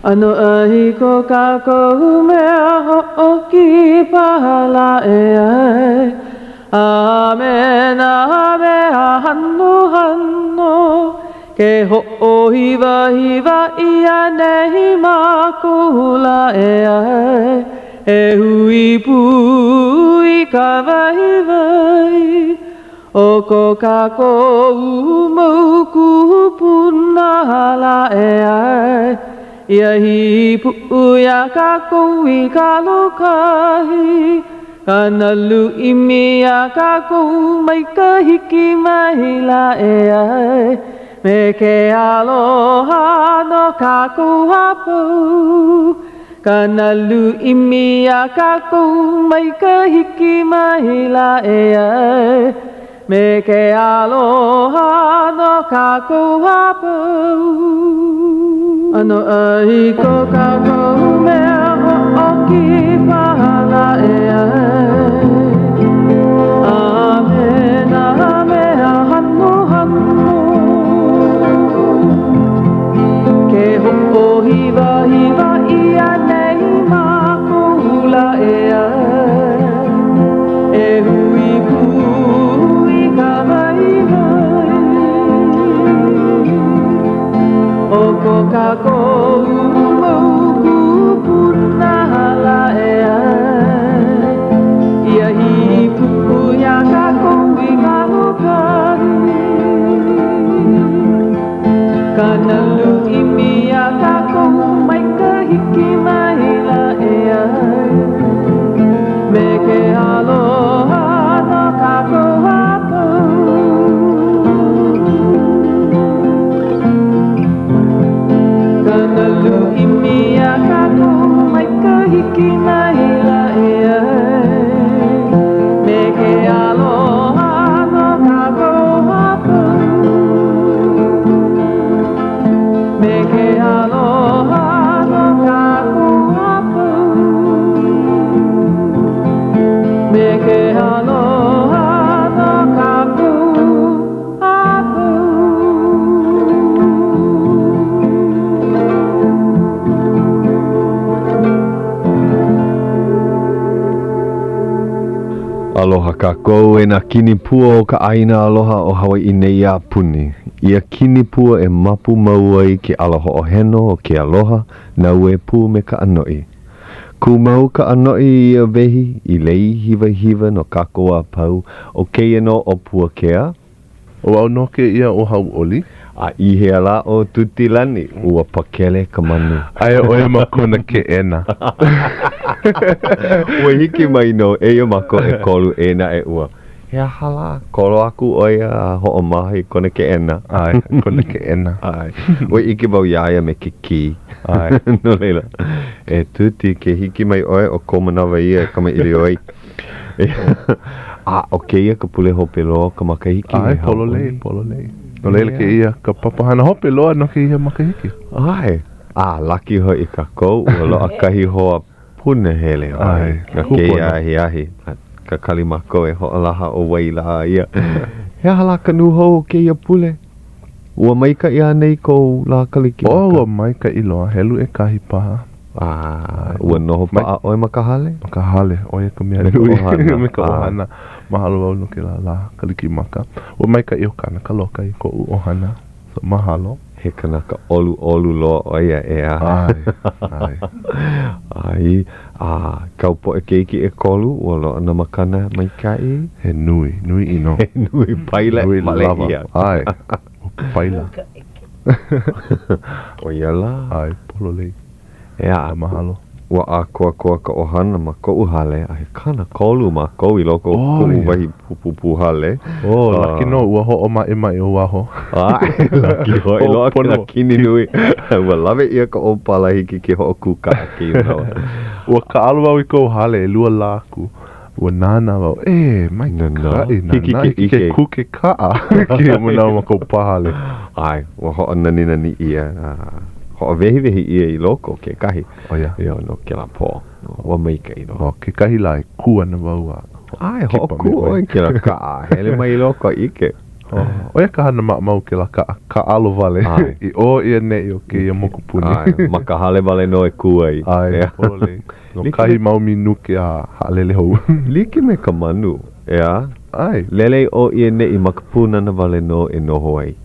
ʻAnoʻai ko kākou mea hoʻokipa lā ʻeā, A me nā mea hanohano, Ke hoʻohiwahiwa ʻia nei mākou lā ʻeā, E hui pū i ka waiwai o ko kākou mau kūpuna lā ʻeā, Ia hīpuʻu iā kākou i ka lōkahi, Ka nalu ʻimi iā kākou mai ka hiki mai lā ʻeā, Me ke aloha no kākou a pau. Ka nalu ʻimi iā kākou mai ka hiki mai lā ʻeā, Me ke aloha no kākou a pau. ʻAnoʻai ko kākou mea hoʻokipa lā ʻeā, A me nā mea hanohano. Ke hoʻohiwahiwa ʻia nei mākou lā ʻeā, E hui pū i ka waiwai o ko kākou mau kūpuna lā ʻeā, Ia hīpuʻu iā kākou i ka lōkahi. Ka nalu ʻimi iā kākou mai ka hiki mai lā ʻeā, Me ke aloha no kākou a pau. Ka nalu ʻimi iā kākou mai ka hiki mai lā ʻeā, Me ke aloha no kākou a pau. Me ke aloha no kākou a pau. Me ke aloha no kākou a pau. Aloha kākou e nā kinipua o ka ʻāina aloha o Hawaiʻi nei a puni. Ia kinipua e mapu mau ai ke ala hoʻoheno o ke aloha, naue pū me ka ʻanoʻi. Kū mau ka ʻanoʻi i ia wehi i lei hiwahiwa no kākou a pau, ʻo kēia nō ʻo Puakea. ʻO au nō kēia ʻo Hauʻoli. A i hea lā ʻo Tutilani, ua pakele ka manu. Aia ʻo ia ma kona keʻena. Ua hiki mai nō, eia mākou ʻekolu, eia naʻe ua, he aha lā, kolo aku ʻo ia a hoʻomaha i kona keʻena. ʻAe, kona keʻena. ʻAe. Ua ʻike wau iā ia me ke kī. ʻAe. No laila, e Tuti, ke hiki mai ʻoe, ʻo kou manawa ia e kamaʻilio ai. A ʻo kēia ka pule hope loa o ka makahiki. ʻAe, pololei, pololei. No laila kēia ka papahana hope loa no kēia makahiki. ʻAe, a laki hoʻi kākou, ua loaʻa kahi hoa punahele hoʻi no kēia ahiahi. Kakali mākou e hoʻolaha ʻo wai lā ia. He aha lā ka nūhou o kēia pule? Ua maikaʻi anei kou lā Kalikimaka? Oh, ua maikaʻi loa, helu ʻekahi paha. A ua noho paʻa ʻoe ma ka hale? Ma ka hale, ʻo ia ka mea nui. Me ka ʻohana. Me ka ʻohana. Mahalo wau no kēlā lā Kalikimaka. Ua maikaʻi ʻo Kānaka Loka i koʻu ʻohana. So, mahalo. He kanaka ʻoluʻolu loa ʻo ia, ʻeā? ʻAe, ʻae. ʻAe, a kāu poʻe keiki ʻekolu, ua loaʻa nā makana maikaʻi? He nui, nui ʻino. He nui, paila nui wale lawa. ʻia. ʻAe, paila. ʻO ia lā. ʻAe, pololei. ʻEā. A mahalo. Ua ʻākoakoa ka ʻohana ma koʻu hale, a he 30 mākou i loko o koʻu wahi pupupu hale. Oh, laki nō, ua hoʻomaʻemaʻe ʻo waho. ʻAe, laki hoʻi, loaʻa kēlā kini nui. Ua lawe ʻia ka ʻōpala hiki ke hoʻokū kaʻa kēia manawa. Ua kāʻalo wau i kou hale ʻelua lā aku. Ua nānā wau, e, maikaʻi, nānā, hiki ke kuke kaʻa kēia manawa ma kou pā hale. ʻAe, ua hoʻonaninani ʻia, hoʻowehiwehi ʻia i loko kekahi. ʻO ia. Ia no kēlā pō. Ua maikaʻi loa. ʻO kekahi lā e kū ana wau a ʻAe, hoʻokū ʻoe i kēlā kaʻa, hele mai i loko a ʻike. ʻO ia ka hana maʻamau kēlā ka kāʻalo wale i ʻō i ʻaneʻi o kēia mokupuni. ʻAe, ma ka hale wale nō e kū ai. ʻAe, pololei. No kahi mau minuke a haʻalele hou. Like me ka manu, ʻeā? ʻAe. Lele i ʻō i ʻaneʻi ma ka pūnana wale nō e noho ai.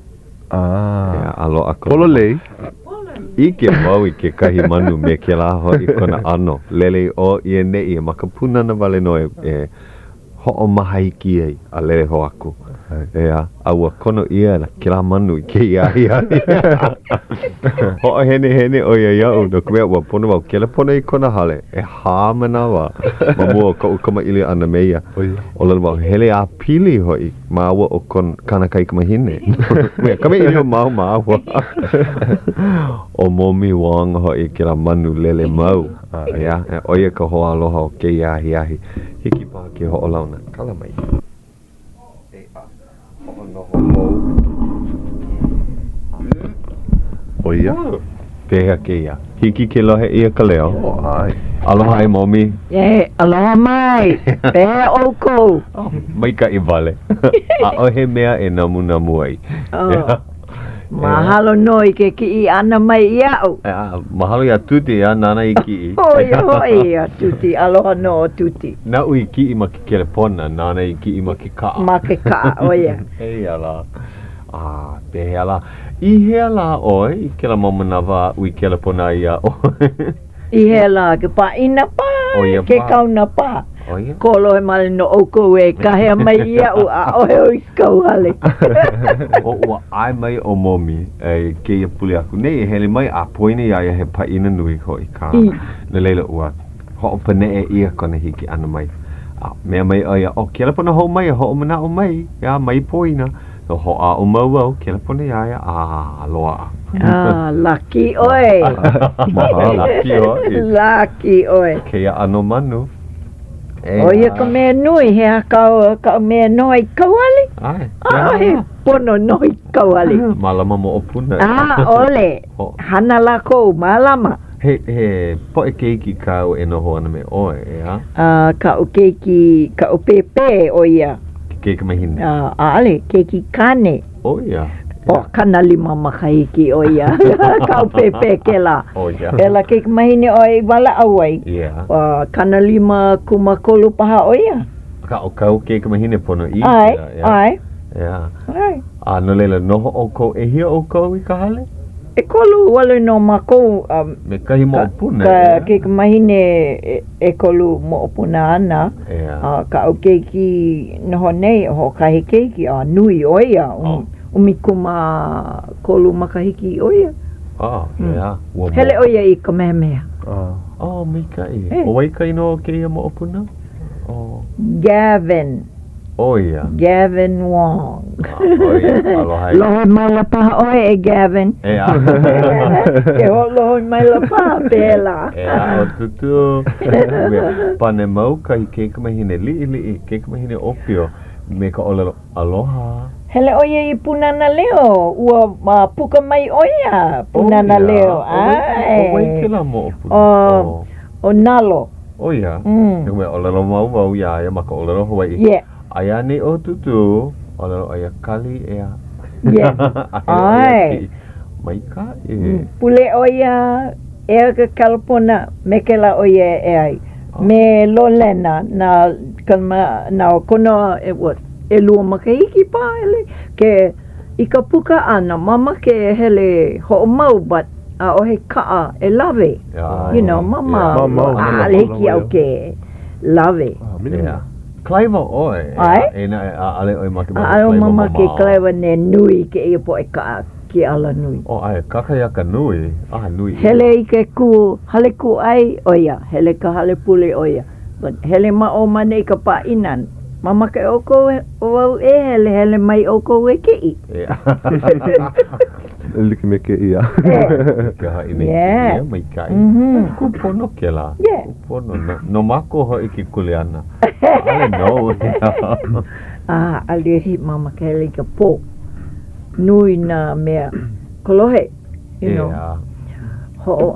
ʻĀ. A loaʻa kona. Pololei. ʻIke wau i kekahi manu me kēlā hoʻi kona ʻano. Lele i ʻō i ʻaneʻi ma ka pūnana wale nō e hoʻomaha iki ai a lele hou aku. ʻEā, a ua kono ʻia kēlā manu i kēia ahiahi. Hoʻohenehene ʻo ia iaʻu no ka mea ua pono wau kelepona i kona hale ʻehā manawa ma mua o koʻu kamaʻilio ʻana me ia. ʻŌlelo wau, hele a pili hoʻi māua ʻo kon, kāna kaikamahine. Mea, kamaʻilio mau māua. ʻO Momi Wong hoʻi kēlā manu lele mau. ʻEā, ʻo ia ka hoaaloha o kēia ahiahi. Hiki paha ke hoʻolauna. Kala mai. ʻEā, hoʻonoho hou. ʻO ia? Pehea kēia? Hiki ke lohe ʻia ka leo? Oh, ʻae. Aloha e Momi. E, aloha mai. Pehea ʻoukou? Oh, maikaʻi wale. ʻAʻohe mea e namunamu ai. Oh. Mahalo nō i ke kiʻi ʻana mai iaʻu. ʻEā, mahalo iā Tuti, ʻeā, nāna i kiʻi. ʻO ia hoʻi iā Tuti, aloha nō ʻo Tuti. Naʻu i kiʻi ma ke kelepona, nāna i kiʻi ma ke kaʻa. Ma ke kaʻa, ʻo ia. Eia lā. A, pehea lā? I hea lā ʻoe i kēlā mau manawa aʻu i kelepona ai iā ʻoe? I hea lā? Ke pāʻina paha? ʻO ia Ke paha. kauna paha? ʻO ia. Kolohe male nō ʻoukou e kāhea mai iaʻu, ʻaʻohe au i kauhale. ʻO ua ʻae mai ʻo Momi i kēia pule aku nei e hele mai a poina iā ia he pāʻina nui hoʻi kāna. No laila, ua hoʻopaneʻe ʻia kona hiki ʻana mai. A mea mai ʻo ia, ʻO kelepona hou mai a hoʻomanaʻo mai, ʻeā, mai poina. So hoʻāʻo mau wau, kelepona iā ia, a loaʻa. Ah, laki ʻoe. Mahalo. Laki ʻoe. Laki ʻoe. Kēia ʻano manu. ʻO ia ka mea nui, he aha kāu, kaʻu mea noho i kauhale? ʻAe. ʻAʻohe pono noho i kauhale. Mālama moʻopuna. ʻAʻole. Hana lākou, mālama. He, he poʻe keiki kāu e noho ana me ʻoe, ʻeā? A, kaʻu keiki, kaʻu pēpē ʻo ia. Ke keikamahine? A, ʻaʻole, keiki kāne. ʻO ia? ʻO, 50 makahiki ʻo ia. Kaʻu pēpē kēlā. ʻO ia. Pēlā keikamahine ʻoe i walaʻau ai. Yeah. A, 53 paha ʻo ia. Akā, ʻo kāu keikamahine ponoʻī ʻAe, kēlā, ʻeā? ʻae. ʻEā. ʻAe. A no laila, noho ʻoukou, ʻehia ʻoukou i ka hale? ʻEkolu wale nō mākou a Me kahi moʻopuna, ka ʻeā? keikamahine ʻekolu moʻopuna āna. ʻEā. A kaʻu keiki noho nei, hoʻokahi keiki, a nui ʻo ia, 13 makahiki ʻo ia. Oh, ʻeā. Ua Hele ʻo ia i Kamehameha. Oh, maikaʻi. ʻO wai ka inoa o kēia moʻopuna? Oh. Gavin. ʻO ia. Gavin Wong. ʻO ia, aloha e. Lohe maila paha ʻoe e Gavin. ʻEā. Ke hoʻolohe maila paha pēlā. ʻEā, ʻo Tūtū. Pane mau kahi keikamahine liʻiliʻi, keikamahine ʻōpio, me ka ʻōlelo, Aloha. Hele ʻo ia i Pūnana Leo, ua puka mai ʻo ia, Pūnana Leo, ʻae. ʻO wai kēlā moʻopuna? ʻO, ʻo Nalo. ʻO ia, he mea ʻōlelo mau wau iā ia ma ka ʻōlelo Hawaiʻi. Yeah. Aia anei ʻo Tūtū, ʻōlelo ʻo ia kali ʻeā. Yeah. A hele ʻo ia kiʻi. Maikaʻi. Pule ʻo ia ea ka kelepona me kēlā ʻo ia e ai. Me Lolena, nā, nā kona, what, ʻelua makahiki paha hele, ke, i ka puka ʻana, mamake e hele hoʻomau but ʻaʻohe kaʻa e lawe. You know, mama, ʻaʻole hiki iaʻu ke lawe. Yeah. Kalaiwa ʻoe. ʻAe. E naʻe, ʻaʻole ʻoe makemake ʻAʻole kalaiwa mamake kalaiwa ne nui kēia poʻe kaʻa ke alanui. Oh, ʻae, kakahiaka nui. Ah, nui. Hele i ke kū, hale kūʻai, ʻo ia, hele ka hale pule, ʻo ia. But hele ma ʻō ma ʻaneʻi ka pāʻina. Mamake ʻoukou e, wau e hele, hele mai ʻoukou e kiʻi. E like me kēia. Ke haʻi nei kēia, maikaʻi. Kūpono kēlā. Kūpono. No, no mākou hoʻi ke kuleana. ʻAʻole nou. A, ʻaʻole hiki mamake hele i ka pō. Nui nā mea kolohe, you know. Hoʻo,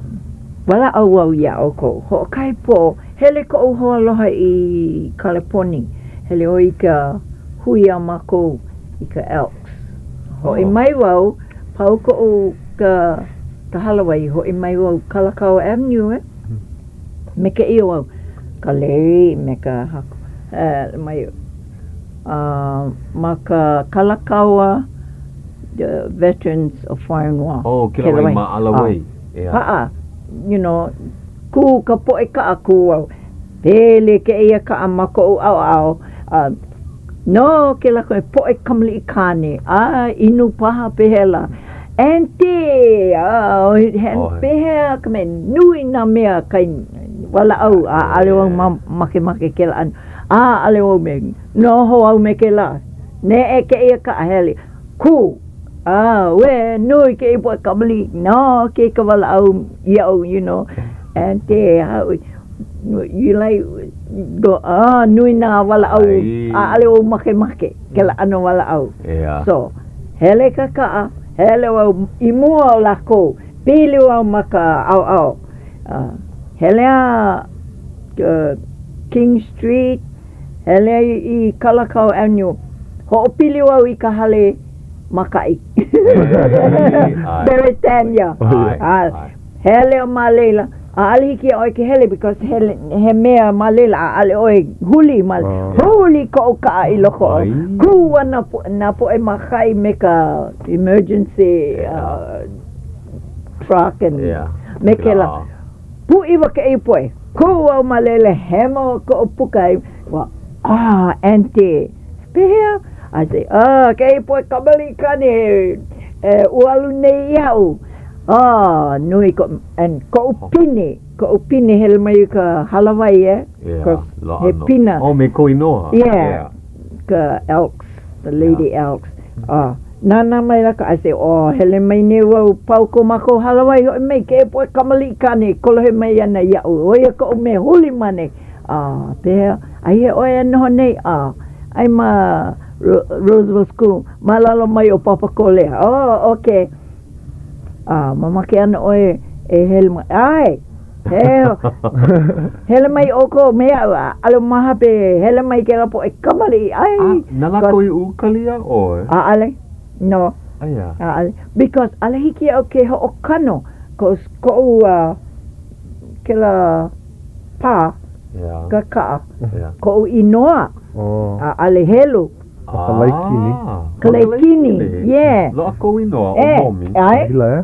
walaʻau au iā ʻoukou. Hoʻokahi pō, hele koʻu hoaloha i Kaleponi. Hele ʻoe i ka hui a mākou. i ka Elks. Hoʻi mai wau, pau koʻu ka ka hālāwai, hoʻi mai wau Kalakaua Avenue eh, me kēia wau, ka lei me ka haku, eh, mai uh, ma ka Kalakaua the Veterans of Foreign War. Oh, kēlā wahi ma Ala Way. Yeah. Paʻa, you know, kū ka poʻe kaʻa kū wau. Hele kēia kaʻa ma koʻu ʻaoʻao, a no kēlā koe poʻe kamaliʻi kāne, a inu paha pehea lā. Aunty, a pehea ka mea, nui nā mea kai walaʻau, a ʻaʻole wau makemake kēlā ʻano, a ʻaʻole wau me, noho au me kēlā, neʻe kēia kaʻa hele, kū, a uē, nui kēia poʻe kamaliʻi, no ke ka walaʻau iaʻu, you know, aunty, how, You like go, ah, nui nā walaʻau, ʻaʻole wau makemake kēlā ʻano walaʻau. So, hele ka kaʻa, hele wau i mua o lākou, pili wau ma ka ʻaoʻao. Hele a King Street, hele i Kalakaua Avenue, hoʻopili wau i ka hale mākaʻi. Beretania. Hele wau ma laila, ʻaʻole hiki iā ʻoe ke hele because hele, he mea ma laila, ʻaʻole ʻoe huli ma, huli koʻu kaʻa i loko o, kū ana nā poʻe mākaʻi me ka emergency truck and me kēlā. Pūʻiwa kēia poʻe, kū au ma laila, hemo koʻu puka, ua, ah, aunty, pehea? I say, ah, kēia poʻe kamaliʻi kāne e ualu nei iaʻu. Ah, nui koʻu, and koʻu pini, koʻu pini hele mai i ka hālāwai, eh? Yeah, He pina. Oh, me kou inoa. Yeah, yeah. Ka Elks, the Lady yeah. Elks. Ah, nānā mai lākou, I say, oh, hele mai nei wau, pau ko mākou hālāwai, hoʻi mai kēia poʻe kamaliʻi kāne, kolohe mai ana iaʻu, ʻo ia koʻu mea huli ma nei. Ah, pehea, ai hea ʻoe e noho nei? Ah, ai ma Roosevelt School, ma lalo mai o Papakolea. Oh, okay. A mamake ana ʻoe e hele mai, ʻae, he, hele mai ʻoukou me aʻu, ʻaʻole ma hope, hele mai kēlā poʻe kamaliʻi, ʻae. A, na lākou i ukali iā ʻoe? ʻAʻole, no. Aia. ʻAʻole, because ʻaʻole hiki iaʻu ke hoʻokano, cause koʻu, uh, kēlā pā, yeah. ka kaʻa, yeah. koʻu inoa, oh. ʻaʻole helu. Ka laikini. Ka laikini, yeah. Loaʻa kou inoa, ʻo Momi. ʻAe. Hila, eh?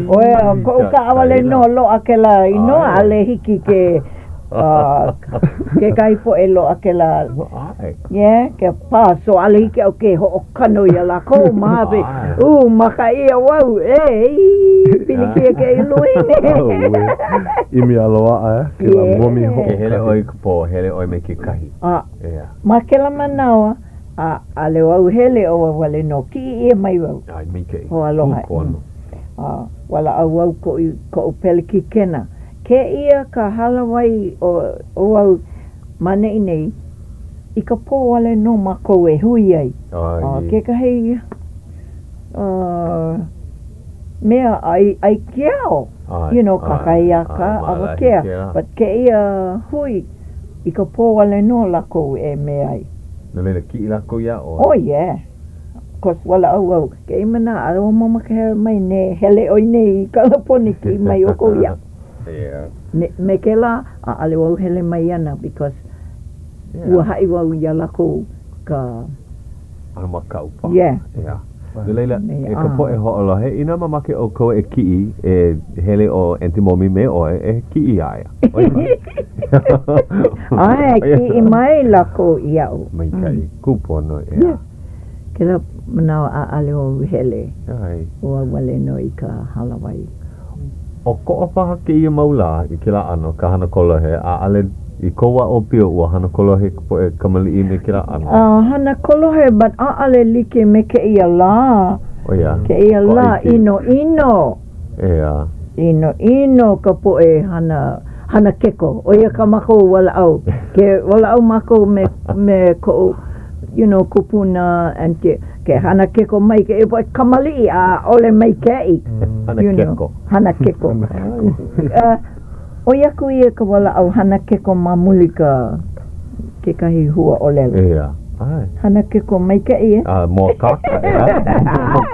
ʻOe, koʻu kaʻa wale nō loaʻa kēlā inoa, ʻaʻole hiki ke, kekahi poʻe loaʻa kēlā. ʻAe. Yeah, ke pā, so ʻaʻole hiki iaʻu ke hoʻokano iā lākou ma hope. Ū, maka ʻia wau, e, pilikia kēia luahine. ʻImi a loaʻa, eh? Kēlā momi hoʻokahi. Ke hele ʻoe i ka pō, hele ʻoe me kekahi. A, Yeah. Ma kēlā manawa, ʻaʻole wau hele ʻo wau wale nō, kiʻi ʻia mai wau. ʻAe, maikaʻi. Hoaloha. Kūpono. A walaʻau au koʻu, koʻu pelekikena. Kēia ka hālāwai o, o au ma neʻi nei, i ka pō wale nō mākou e hui ai. ʻAe. A kekahi, uh, mea ʻai, ʻai ke ao. ʻAe, You know, ʻae, kakahiaka, ʻae, awakea. maʻalahi kēlā. But kēia hui, I ka pō wale nō lākou e mea ai. No laila, kiʻi lākou iā ʻoe? Oh yeah. Cause walaʻau au, kēia manawa, ʻaʻole wau mamake hele mai nei, hele ʻoe nei i Kalaponi kiʻi mai ʻoukou iaʻu. Yeah. Me, me kēlā, ʻaʻole wau hele mai ana because yeah. ua haʻi wau iā lākou ka ʻano makaʻu paha. Yeah. Yeah. No laila, e ka poʻe hoʻolohe, inā mamake ʻoukou e kiʻi, e hele ʻo Aunty Momi me ʻoe, e kiʻi iā ia. ʻAe, kiʻi mai lākou iaʻu. Maikaʻi, kūpono, ʻeā. Yeah. Kēlā manawa ʻaʻole wau hele. ʻAe. ʻO au wale nō i ka hālāwai. ʻOkoʻa paha kēia mau lā i kēlā ʻano ka hana kolohe, ʻaʻole i kou wā ʻōpio ua hana kolohe ka poʻe kamaliʻi me kēlā ʻano. A hana kolohe but ʻaʻole like me kēia lā. ʻO ia. Kēia lā ʻinoʻino. ʻEā. ʻInoʻino ka poʻe hana hana keko. ʻO ia kā mākou walaʻau. Ke walaʻau mākou me me koʻu you know kupuna and ke ke hana keko mai kēia poʻe kamaliʻi ʻaʻole maikaʻi. Hana you know, keko. Hana keko. Uh, ʻoi aku ia ka walaʻau hana keko ma muli ka kekahi huaʻōlelo. ʻEā. ʻAe. Hana keko maikaʻi, e? A mōakāka, ʻeā?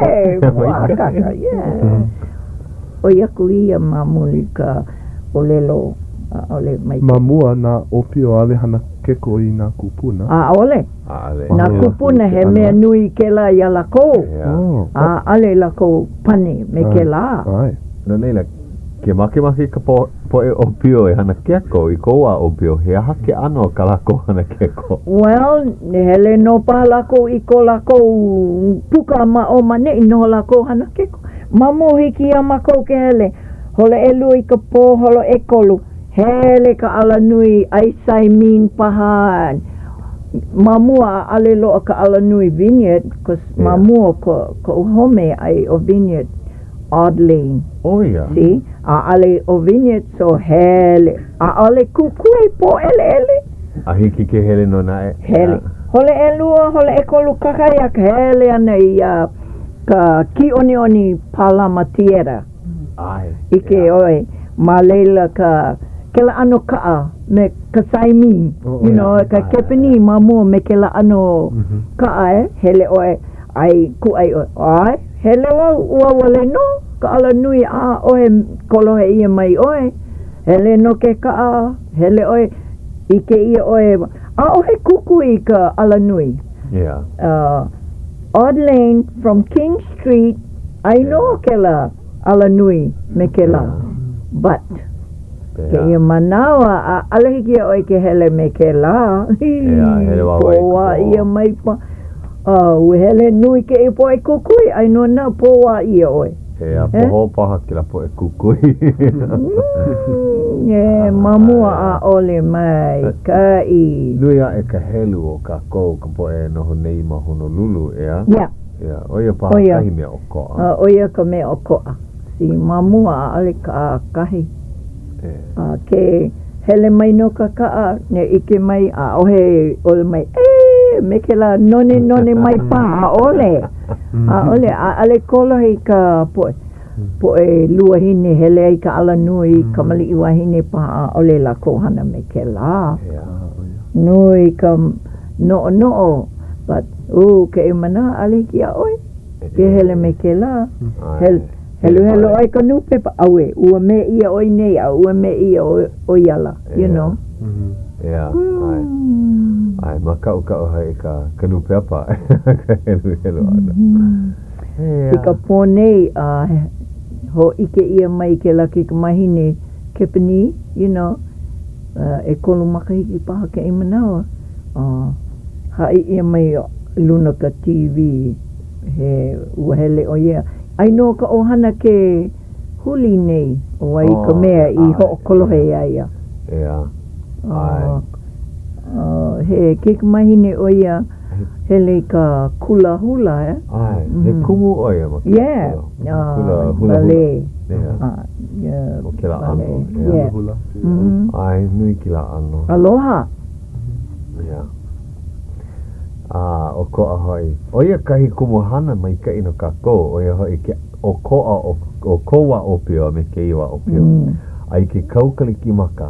ʻAe, mōakāka, yeah. ʻOi aku ia ma muli ka ʻōlelo ʻaʻole maikaʻi. Ma mua, nā ʻōpio ʻaʻole hana keko i nā kūpuna. ʻAʻole. ʻAʻole. Nā kūpuna he mea nui kēlā iā lākou. ʻAʻole lākou pane me kēlā. ʻAe. No laila, ke makemake ka poʻe ʻōpio e hana keko i kou wā ʻōpio, he aha ke ʻano o kā lākou hana keko? Well, hele nō paha lākou i ko lākou puka ma ʻō ma ʻaneʻi, noho lākou hana keko. Ma mua hiki iā mākou ke hele, holo ʻelua i ka pō, holo ʻekolu, hele ka alanui ʻai saimin paha. Ma mua ʻaʻole loaʻa ka alanui Vineyard, 'cause ma mua ko, koʻu home ai ʻo Vineyard Aud Lane. ʻO ia. See? ʻAʻole ʻo Vineyard, so hele. ʻAʻole kukui pōʻeleʻele. A hiki ke hele nō naʻe. Hele. Holo ʻelua, holo ʻekolu kakahiaka, hele ana i a ka kīʻoniʻoni Pālama Theater. ʻAe. ʻIke ʻoe, ma laila ka, kēlā ʻano kaʻa me ka saimin, you know, ka Kepanī ma mua me kēlā ʻano kaʻa e, hele ʻoe, ʻai, kūʻai ʻoe. ʻAe, hele wau, ua wale nō ka alanui ʻaʻohe kolohe ʻia mai ʻoe. Hele nō ke kaʻa, hele ʻoe, ʻike ʻia ʻoe, ʻaʻohe kukui i ka alanui. Yeah. Uh, Aud Lane from King Street, ai nō kēlā alanui me kēlā. But, kēia manawa, ʻaʻole hiki iā ʻoe ke hele me kēlā. Pōwā ʻia mai pa. Ua hele nui kēia poʻe kukui, ai nō nā pōwā ʻia ʻoe. Ea, pohō paha kēlā poʻe kukui. E, ma mua ʻaʻole maikaʻi. Nui aʻe ka helu o kākou, ka poʻe e noho nei ma Honolulu, ʻeā? Yeah. ʻEā, ʻo ia paha kahi mea ʻokoʻa. ʻO ia ka mea ʻokoʻa. See, ma mua ʻaʻole kaʻakahi. A ke hele mai nō ka kaʻa, ne ʻike mai, ʻaʻohe ʻōlelo mai, E! Me kēlā nonenone mai paha, ʻaʻole. ʻAʻole, ʻaʻole kolohe i ka poʻe, poʻe luahine hele ai ka alanui, kamaliʻi wahine paha, ʻaʻole lākou hana me kēlā. Nui ka noʻonoʻo, but, ū, kēia manawa, ʻaʻole hiki iā ʻoe ke hele me kēlā. Hele. Heluhelu ʻoe i ka nūpepa, ʻAuē, ua mea ʻia ʻoe nei a ua mea ʻia ʻo ia ala, you know. ʻEā, ʻae. ʻAe, mākaʻukaʻu hoʻi ka, ka nūpepa, ka heluhelu ʻana. I ka pō nei, a hōʻike ʻia mai kēlā kaikamahine Kepanī, you know, ʻekolu makahiki paha kēia manawa, a haʻi ʻia mai luna ka TV, He ua hele ʻo ia. ʻAi nō ka ʻohana ke huli nei ʻo wai ka mea i hoʻokolohe iā ia. ʻEā. ʻAe. He kaikamahine ʻo ia hele i ka kula hula, ʻeā? ʻAe. He kumu ʻo ia ma ke kula. Kula hula hula. Yeah. O kēlā ʻano. Yeah. ʻAe, nui kēlā ʻano. Aloha. ʻEā. A ʻokoʻa hoʻi. ʻO ia kahi kumuhana maikaʻi no kākou, ʻo ia hoʻi ke ʻokoʻa o kou wā ʻōpio a me kēia wā ʻōpio. A i ke kau Kalikimaka,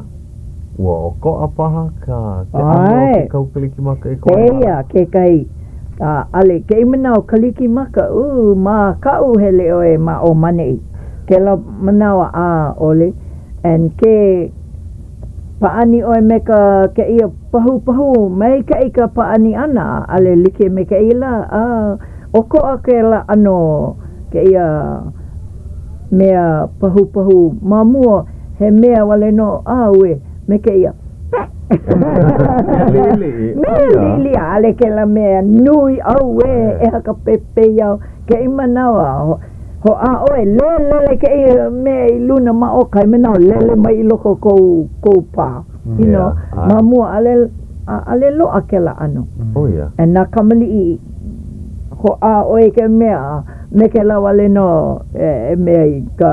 ua ʻokoʻa paha ka ke ʻano o ke kau Kalikimaka i kou mana? Eia kekahi ʻale kēia manawa Kalikimaka, ū, mākaʻu hele ʻoe ma ʻō ma ʻaneʻi. Kēlā manawa ʻaʻole. And ke Pāʻani ʻoe me ka kēia pahūpahū, maikaʻi ka pāʻani ʻana, ʻaʻole like me kēia lā, a ʻokoʻa kēlā ʻano kēia mea pahūpahū ma mua, he mea wale nō, ʻauē, me kēia, peh! Mea liʻiliʻi, Mea liʻiliʻi, ʻaʻole kēlā mea nui, ʻauē, ʻeha ka pepeiao, kēia manawa, Hoʻā ʻoe, lelele kēia mea i luna ma o kahi manawa, lele mai i loko o kou, kou pā. You know, ma mua, ʻaʻole, ʻaʻole loaʻa kēlā ʻano. Oh, yeah. And nā kamaliʻi, hoʻā ʻoe i ka mea, me kēlā wale nō e mea i ka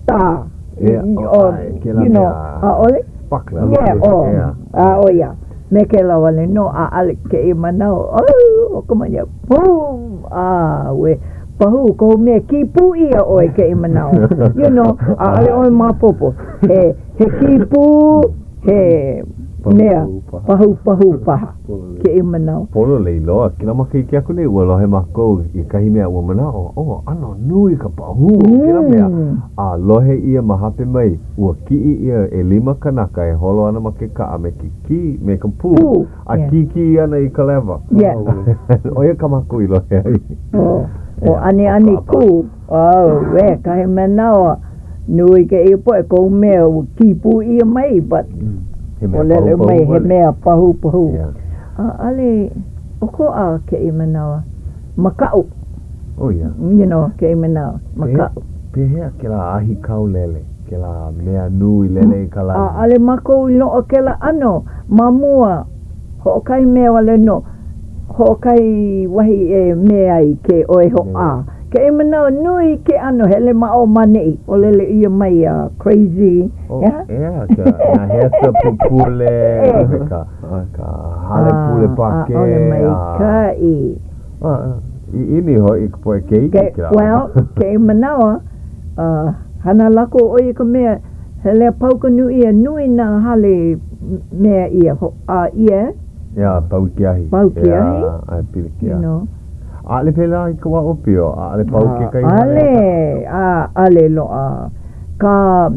star. Yeah, oh, ʻae, kēlā you know, mea. ʻaʻole? Sparkler. Yeah, oh, Yeah. a ʻo ia. Me kēlā wale nō, ʻaʻole kēia manawa, oh, ʻo ka manawa, boom, ʻauē. Pahū, kohu mea kī pū ʻia ʻoe kēia manawa. You know, ʻaʻole ʻoe maopopo. He, he kī pū, he Mea, pahūpahū paha kēia manawa. Pololei loa, kēlā makahiki aku nei, ua lohe mākou i kahi mea ua manaʻo, oh, ʻano nui ka pahū o kēlā mea. A lohe ʻia ma hope mai, ua kiʻi ʻia ʻelima kanaka e holo ana ma ke kaʻa me ke kī, me ka pū, a kīkī ana i ka lewa. ʻO ia kā mākou i lohe ai. ʻO ʻaniʻani kū, auē, kahi manawa. Nui kēia poʻe kohu mea ua kī pū ʻia mai, but ʻōlelo mai he mea pahūpahū. ʻAʻole ʻokoʻa kēia manawa, makaʻu. Oh yeah. You know, kēia manawa, makaʻu. Pehea kēlā ahi kau lele, kēlā mea nui lele i ka lani? ʻAʻole mākou i loaʻa kēlā ʻano ma mua, hoʻokahi mea wale nō. Hoʻokahi wahi e mea ai ke ʻoe hoʻā. Kēia manawa nui ke ʻano hele ma ʻō ma ʻaneʻi, ʻōlelo ʻia mai a crazy. Oh, ʻeā, ka nahesa pupule, me ka, ka hale pule Pākē. ʻAʻole maikaʻi. A, ʻiʻini hoʻi ka poʻe keiki kēlā. Well, kēia manawa, hana lākou ʻo ia ka mea, hele a pau ka nūia, nui nā hale mea ʻia, hoʻā ʻia. ʻEā, pau i ke ahi. Pau ke ahi. ʻEā, ʻae pilikia. You know. ʻAʻole pēlā i ka wā ʻōpio, ʻaʻole pau kekahi hale. ʻAʻole, ʻaʻole loaʻa. Ka,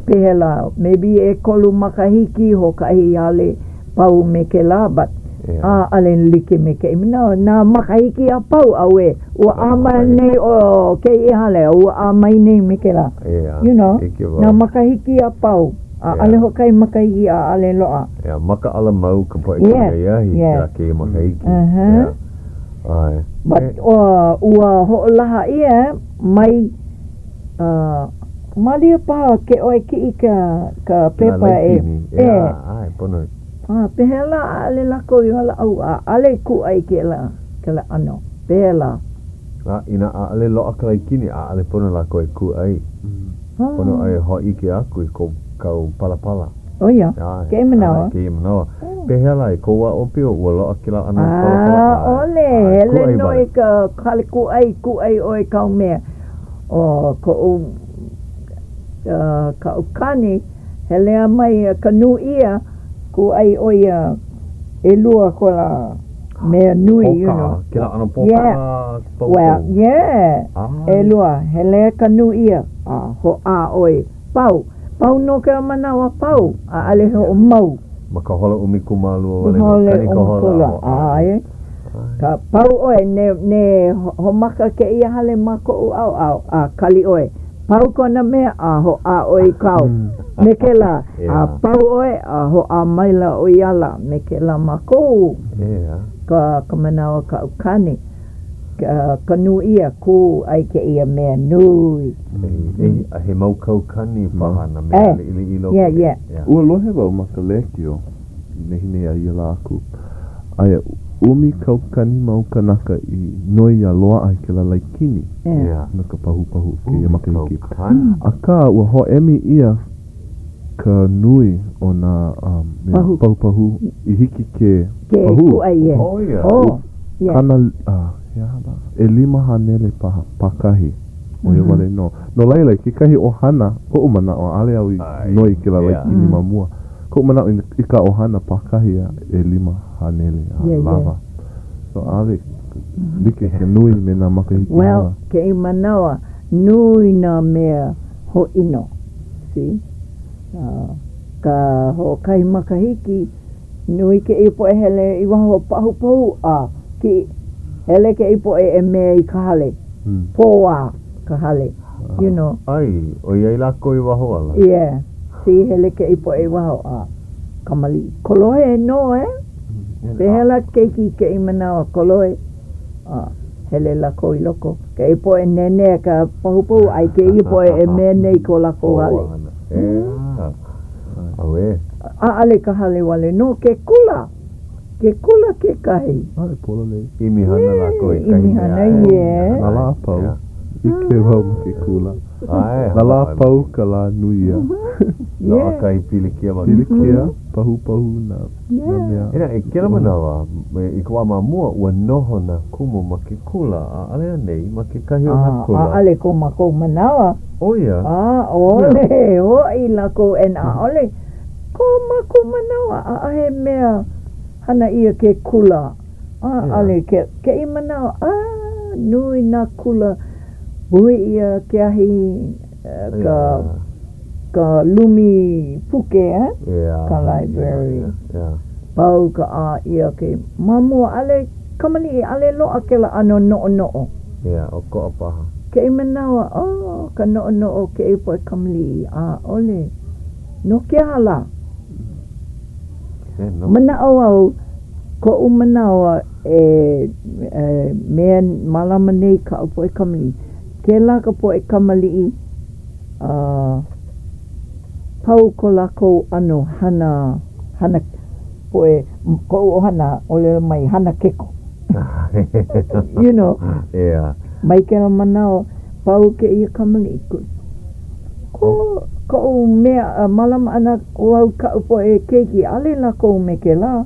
pehea lā, maybe ʻekolu makahiki hoʻokahi hale pau me kēlā, but ʻaʻole like me kēia manawa. Nā makahiki a pau, auē, ua ʻā mai nei ʻo kēia hale, ua ʻā mai nei me kēlā. You know, nā makahiki a pau. ʻAʻole hoʻokahi makahiki ʻaʻole loaʻa. ʻEā, makaʻala mau ka poʻe i ahi i kēlā kēia makahiki. Uh-huh. ʻAe. But ua hoʻolaha ʻia mai, uh, malia paha ke ʻoe kiʻi ka, ka pepa e. ʻEā, ʻae, pono. A pehea lā ʻaʻole lākou i walaʻau, ʻaʻole kūʻai kēlā, kēlā ʻano, pehea lā? A inā ʻaʻole loaʻa ka laikini, ʻaʻole pono lākou e kūʻai. Pono e hōʻike aku i kou kau palapala. ʻO ia, kēia manawa. Kēia manawa. Pehea lā, i kou wā ʻōpio, ua loaʻa kēlā ʻano palapala? ʻAʻole, hele nō i ka hale kūʻai, kūʻai ʻoe i kāu mea. ʻO koʻu, kaʻu kāne, hele a mai ka nūia, kūʻai ʻo ia ʻelua kona mea nui, you know. Pōkaʻa, kēlā ʻano pōkaʻa Yeah. Well, yeah. ʻElua, hele ka nūia, a hoʻā ʻoe, pau. Pau nō kēlā manawa, pau, ʻaʻole hoʻomau. Ma ka hola 12 wale nō, kani ka hola a hoʻā. ʻAe. Ka pau ʻoe, ne, ne hoʻomaka kēia hale ma koʻu ʻaoʻao, a kali ʻoe. Pau kona mea, a hoʻā ʻoe i kāu. Me kēlā, a pau ʻoe, a hoʻā maila ʻo ia ala me kēlā mākou. Ka, ka manawa kaʻu kāne. Ka nūia, kūʻai kēia mea nui. A he mau kaukani paha nā mea liʻiliʻi loko. Yeah, yeah. Ua lohe wau ma ka lēkiō i nehinei a ia lā aku, aia 10,000 mau kanaka i noi a loaʻa i kēlā laikini no ka pahūpahū o kēia makahiki. Akā, ua hoʻēmi ʻia ka nui o nā mea pahūpahū i hiki ke pahū. Kana, he aha lā? ʻElima haneli paha pākahi, ʻo ia wale nō. No laila, i kekahi ʻohana, koʻu manaʻo, ʻaʻole au i noi i kēlā laikini ma mua. Koʻu manaʻo i ka ʻohana pākahi a 600 a lawa. So, ʻaʻole like ka nui me nā makahiki hala. Well, kēia manawa, nui nā mea hōʻino, see? Ka hoʻokahi makahiki, nui kēia poʻe hele i waho pahūpahū a kiʻi, hele kēia poʻe e mea i ka hale, pōā ka hale, you know. ʻAe, ʻoiai lākou i waho ala. Yeah, see, hele kēia poʻe i waho a kamaliʻi kolohe nō, eh? Pehea lā keiki i kēia manawa kolohe? A hele lākou i loko. Kēia poʻe nenea ka pahūpahū a i kēia poʻe e mea nei ko lākou hale. ʻEā. Auē. ʻAʻole ka hale wale nō, ke kula. Ke kula kekahi. ʻAe, pololei. ʻImi hana lākou i kahi mea. ʻImi hana, yeah. Nā lā a pau. ʻIke wau ma ke kula. ʻAe. Nā lā a pau ka lā nui ia. Loaʻa kahi pilikia ma ke kula. Pilikia, pahūpahū nā nā mea. Inā, i kēlā manawa, i ka wā ma mua, ua noho nā kumu ma ke kula, ʻaʻole anei ma kekahi o nā kula? ʻAʻole ko mākou manawa. ʻO ia? ʻAʻole, hoʻi lākou and ʻaʻole. Ko mākou manawa, ʻaʻohe mea hana ʻia ke kula. ʻAʻole ke, kēia manawa, a nui nā kula puhi ʻia ke ahi, ka, ka lumi puke, eh? Ka library. Pau ka ʻā ʻia ke, ma mua ʻaʻole kamaliʻi, ʻaʻole loaʻa kēlā ʻano noʻonoʻo. Yeah, ʻokoʻa paha. Kēia manawa, oh, ka noʻonoʻo o kēia poʻe kamaliʻi, ʻaʻole. No ke aha lā? Manaʻo au, koʻu manawa e mea mālama nei kaʻu poʻe kamaliʻi, kēlā ka poʻe kamaliʻi a pau ko lākou ʻano hana, hana poʻe, koʻu ʻohana ʻōlelo mai, hana keko. You know, mai kēlā manawa, pau kēia kamaliʻi. Ko, koʻu mea mālama ʻana wau kaʻu poʻe keiki, ʻaʻole lākou me kēlā.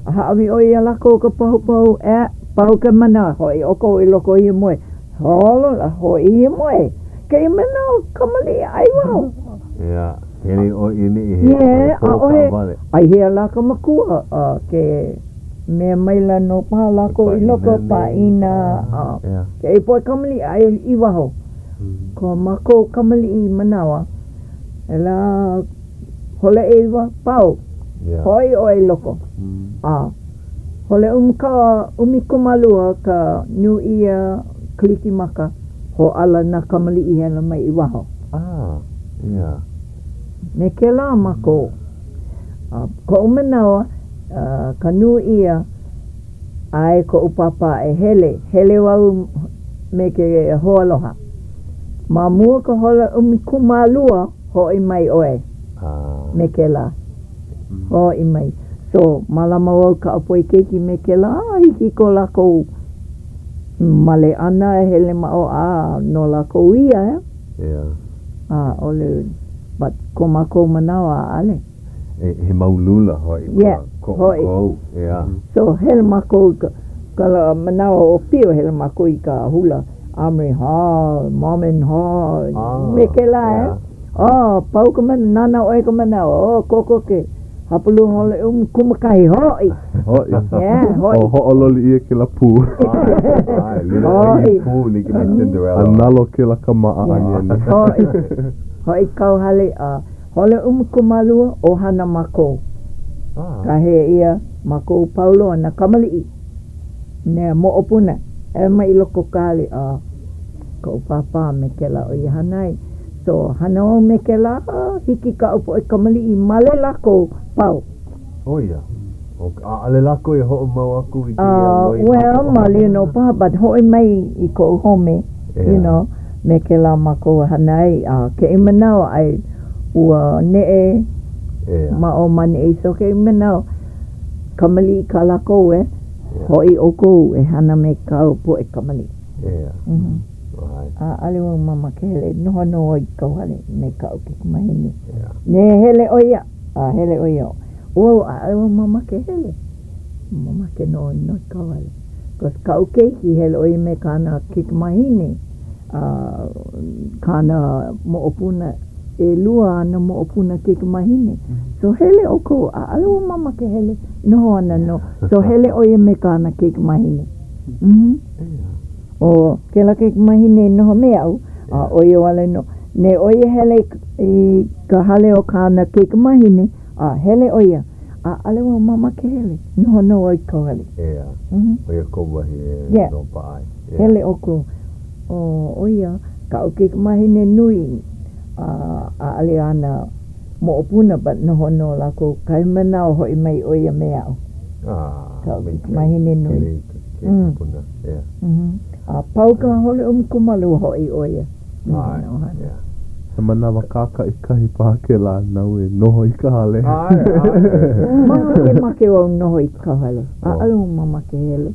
A hāʻawi ʻoe iā lākou ka pahupahu, eh, pau ka manawa, hoʻi ʻoukou i loko hiamoe. Holo la, hoʻi hiamoe. Kēia manawa kamaliʻi ʻai waho. Yeah, hele ʻoe i neʻi he, he pō kaʻawale. ʻAihea lā ka makua, a ke mea maila nō paha lākou i loko, pāʻina, a kēia poʻe kamaliʻi ʻai i waho. Ko mākou kamaliʻi manawa, he lā hole ʻeiwa, pau, hoʻi ʻoe i loko. A hole 12 ka nūʻia Kalikimaka, hōʻala nā kamaliʻi hele mai i waho. Me kēlā mākou. A koʻu manawa, ka nūʻia, ʻae koʻu pāpā e hele, hele wau me ke hoaloha. Ma mua ka hola 12, hoʻi mai ʻoe me kēlā. Hoʻi mai. So, mālama wau kaʻu poʻe keiki me kēlā, a hiki ko lākou male ʻana e hele ma ʻō a no lākou ia, ʻeā? ʻAʻole, but ko mākou manawa, ʻaʻole. He mau lula hoʻi ko ʻoukou, ʻeā. So, hele mākou i ka, ka manawa ʻōpio, hele mākou i ka hula Armory Hall, Mahlman Hall, me kēlā, ʻeā. Oh, pau ka manawa, nānā ʻoe ka manawa, oh, kokoke, hapalua hole ʻumikūmākahi, hoʻi. Hoʻi. Yeah, hoʻi. O hoʻololi ʻia kēlā pū. ʻAe, lilo ʻoe i pū like me Cinderella. A nalo kēlā kāmaʻa aniani. Hoʻi. Hoʻi kauhale a hole 12, ʻohana mākou. Kāhea ʻia mākou pau loa nā kamaliʻi, nā moʻopuna, e mai i loko o ka hale a koʻu pāpā me kēlā ʻo ia hana ai. So, hana wau me kēlā, hiki kaʻu poʻe kamaliʻi, male lākou, pau. ʻO ia. ʻAʻole lākou e hoʻomau aku i kēia loina. Well, malia nō paha, but hoʻi mai i koʻu home, you know, me kēlā mākou e hana ai. A kēia manawa, ʻai, ua neʻe ma ʻō ma ʻaneʻi. So kēia manawa, kamaliʻi kā lākou e, hoʻi ʻoukou e hana me kāu poʻe kamaliʻi. ʻAʻole wau mamake hele, noho nō au i kauhale me kaʻu kaikamahine. Ne hele ʻo ia, a hele ʻo ia. Wau, ʻaʻole wau mamake hele. Mamake nō i noho i kauhale. Because kaʻu keiki, hele ʻo ia me kāna kaikamahine, a kāna moʻopuna, ʻelua āna moʻopuna kaikamahine. So hele ʻoukou, ʻaʻole wau mamake hele, noho ana nō. So hele ʻo ia me kāna kaikamahine. ʻO kēlā kaikamahine i noho me aʻu, a ʻo ia wale nō. Ne ʻo ia hele i ka hale o kāna kaikamahine, a hele ʻo ia, ʻaʻole wau mamake hele, noho nō au i kauhale. ʻEā, ʻo ia kou wahi e noho paʻa ai. Hele ʻoukou. ʻO ʻo ia kaʻu kaikamahine nui, a ʻaʻole āna moʻopuna, but noho nō lākou kahi manawa hoʻi mai ʻo ia me aʻu. Kaʻu kaikamahine nui. A pau ka hole 12 hoʻi ʻo ia. He manawa kākaʻikahi paha kēlā nāu e noho i ka hale. Makemake wau noho i kauhale. ʻAʻole wau mamake hele.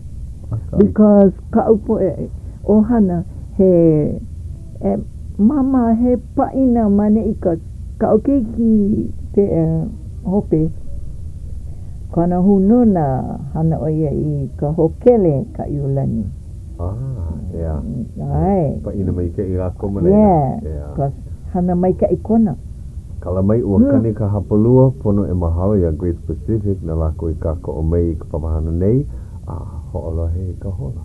Because kaʻu poʻe ʻohana he e māmā he paʻina ma neʻi ka kaʻu keiki ke hope. Kona hūnōna hana ʻo ia i ka hōkele Kaʻiulani. Ah, ʻeā. ʻAe. Paʻina maikaʻi lākou ma laila. Yeah, cause hana maikaʻi kona. Kala mai ua kani ka hapalua, pono e mahalo iā Grace Pacific na lākou i kākoʻo mai i ka papahana nei, a hoʻolohe i ka hola.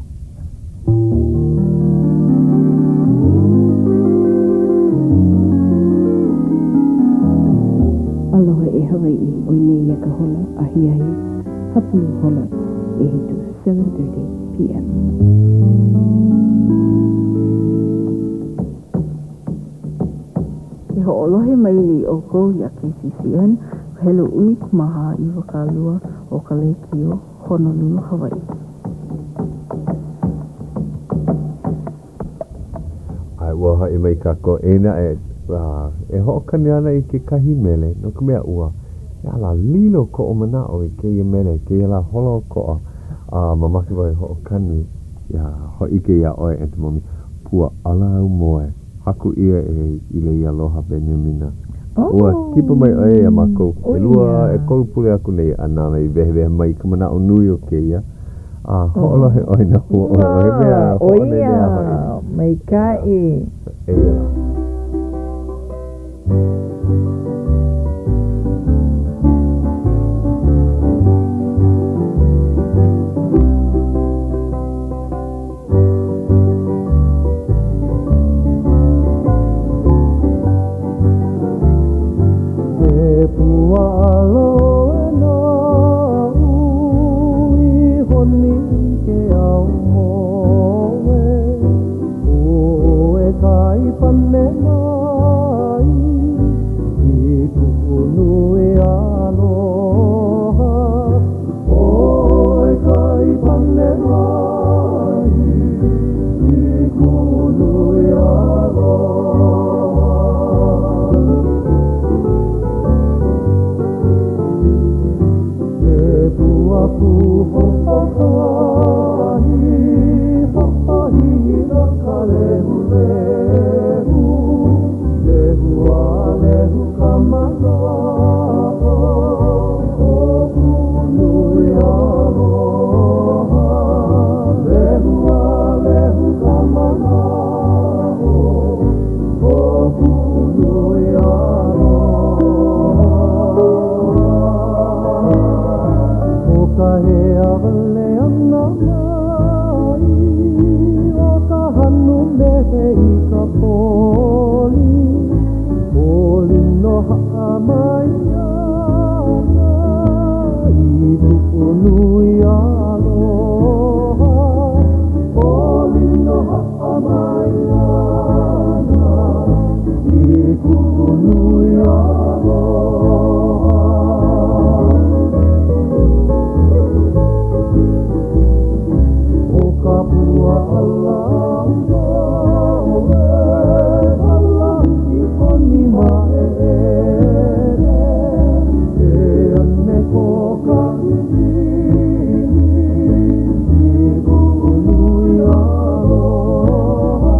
Aloha e Hawaiʻi, ʻoi nei ia ka hola ahiahi hapulu hola ʻehiku, 7:30 PM. Ke hoʻolohe mai nei ʻoukou iā KCCN, helu 14 20 o ka lēkiō Honolulu, Hawaiʻi. A ua hoʻi mai kākou e naʻe e hoʻokani ana i kekahi mele, no ka mea, ua he ala lilo koʻu manaʻo i kēia mele, kēia lā holoʻokoʻa, a mamake wau e hoʻokani, iā hōʻike iā ʻoe e Tomomi, pua ʻala aumoe, haku ʻia e Ileialoha Beniamina. Ua kipa mai ʻo ia iā mākou ʻelua, ʻekolu pule aku nei a nāna i wehewehe mai i ka manaʻo nui o kēia, a hoʻolohe ʻoe na hua ʻoe, he mea hoʻonenea hoʻi. Maikaʻi. Eia lā. He pua ʻala ʻoe naʻu i honi i ke aumoe, ʻOe ka i pane mai i kuʻu nui aloha. ʻOe ka i pane mai i kuʻu nui aloha. He pua kū hoʻokahi, hoʻohina ka lehulehu, Lehu a lehu ka manaʻo o kuʻu nui aloha. Lehu a lehu ka manaʻo o kuʻu nui aloha. ʻO ka hea wale ʻana mai o ka hanu nehe i ka poli, Poli no haʻa mai ana i kuʻu nui aloha. Poli no haʻa mai ana i kuʻu nui aloha. ʻO ka pua ʻala aumoe, ʻala uʻi ʻoni maʻeʻele, E ane kō ka ʻiʻini i kuʻu nui aloha.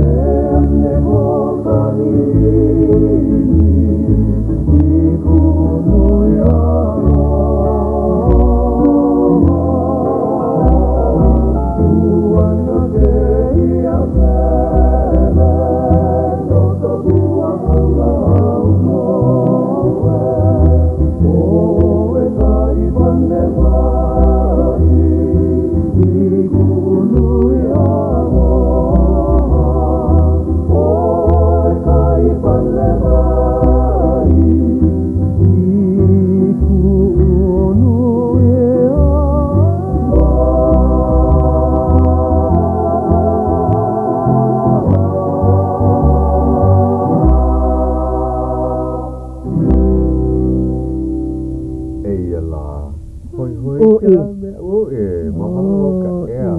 E ane kō ka ʻiʻini i kuʻu nui aloha. Puana kēia mele no ka pua ʻala aumoe, ʻOe ka i pane mai i kuʻu nui aloha. ʻOe ka i pane mai i kuʻu nui aloha. Eia lā, hoihoi kēlā mea, uʻi, mahalo no ka ʻea.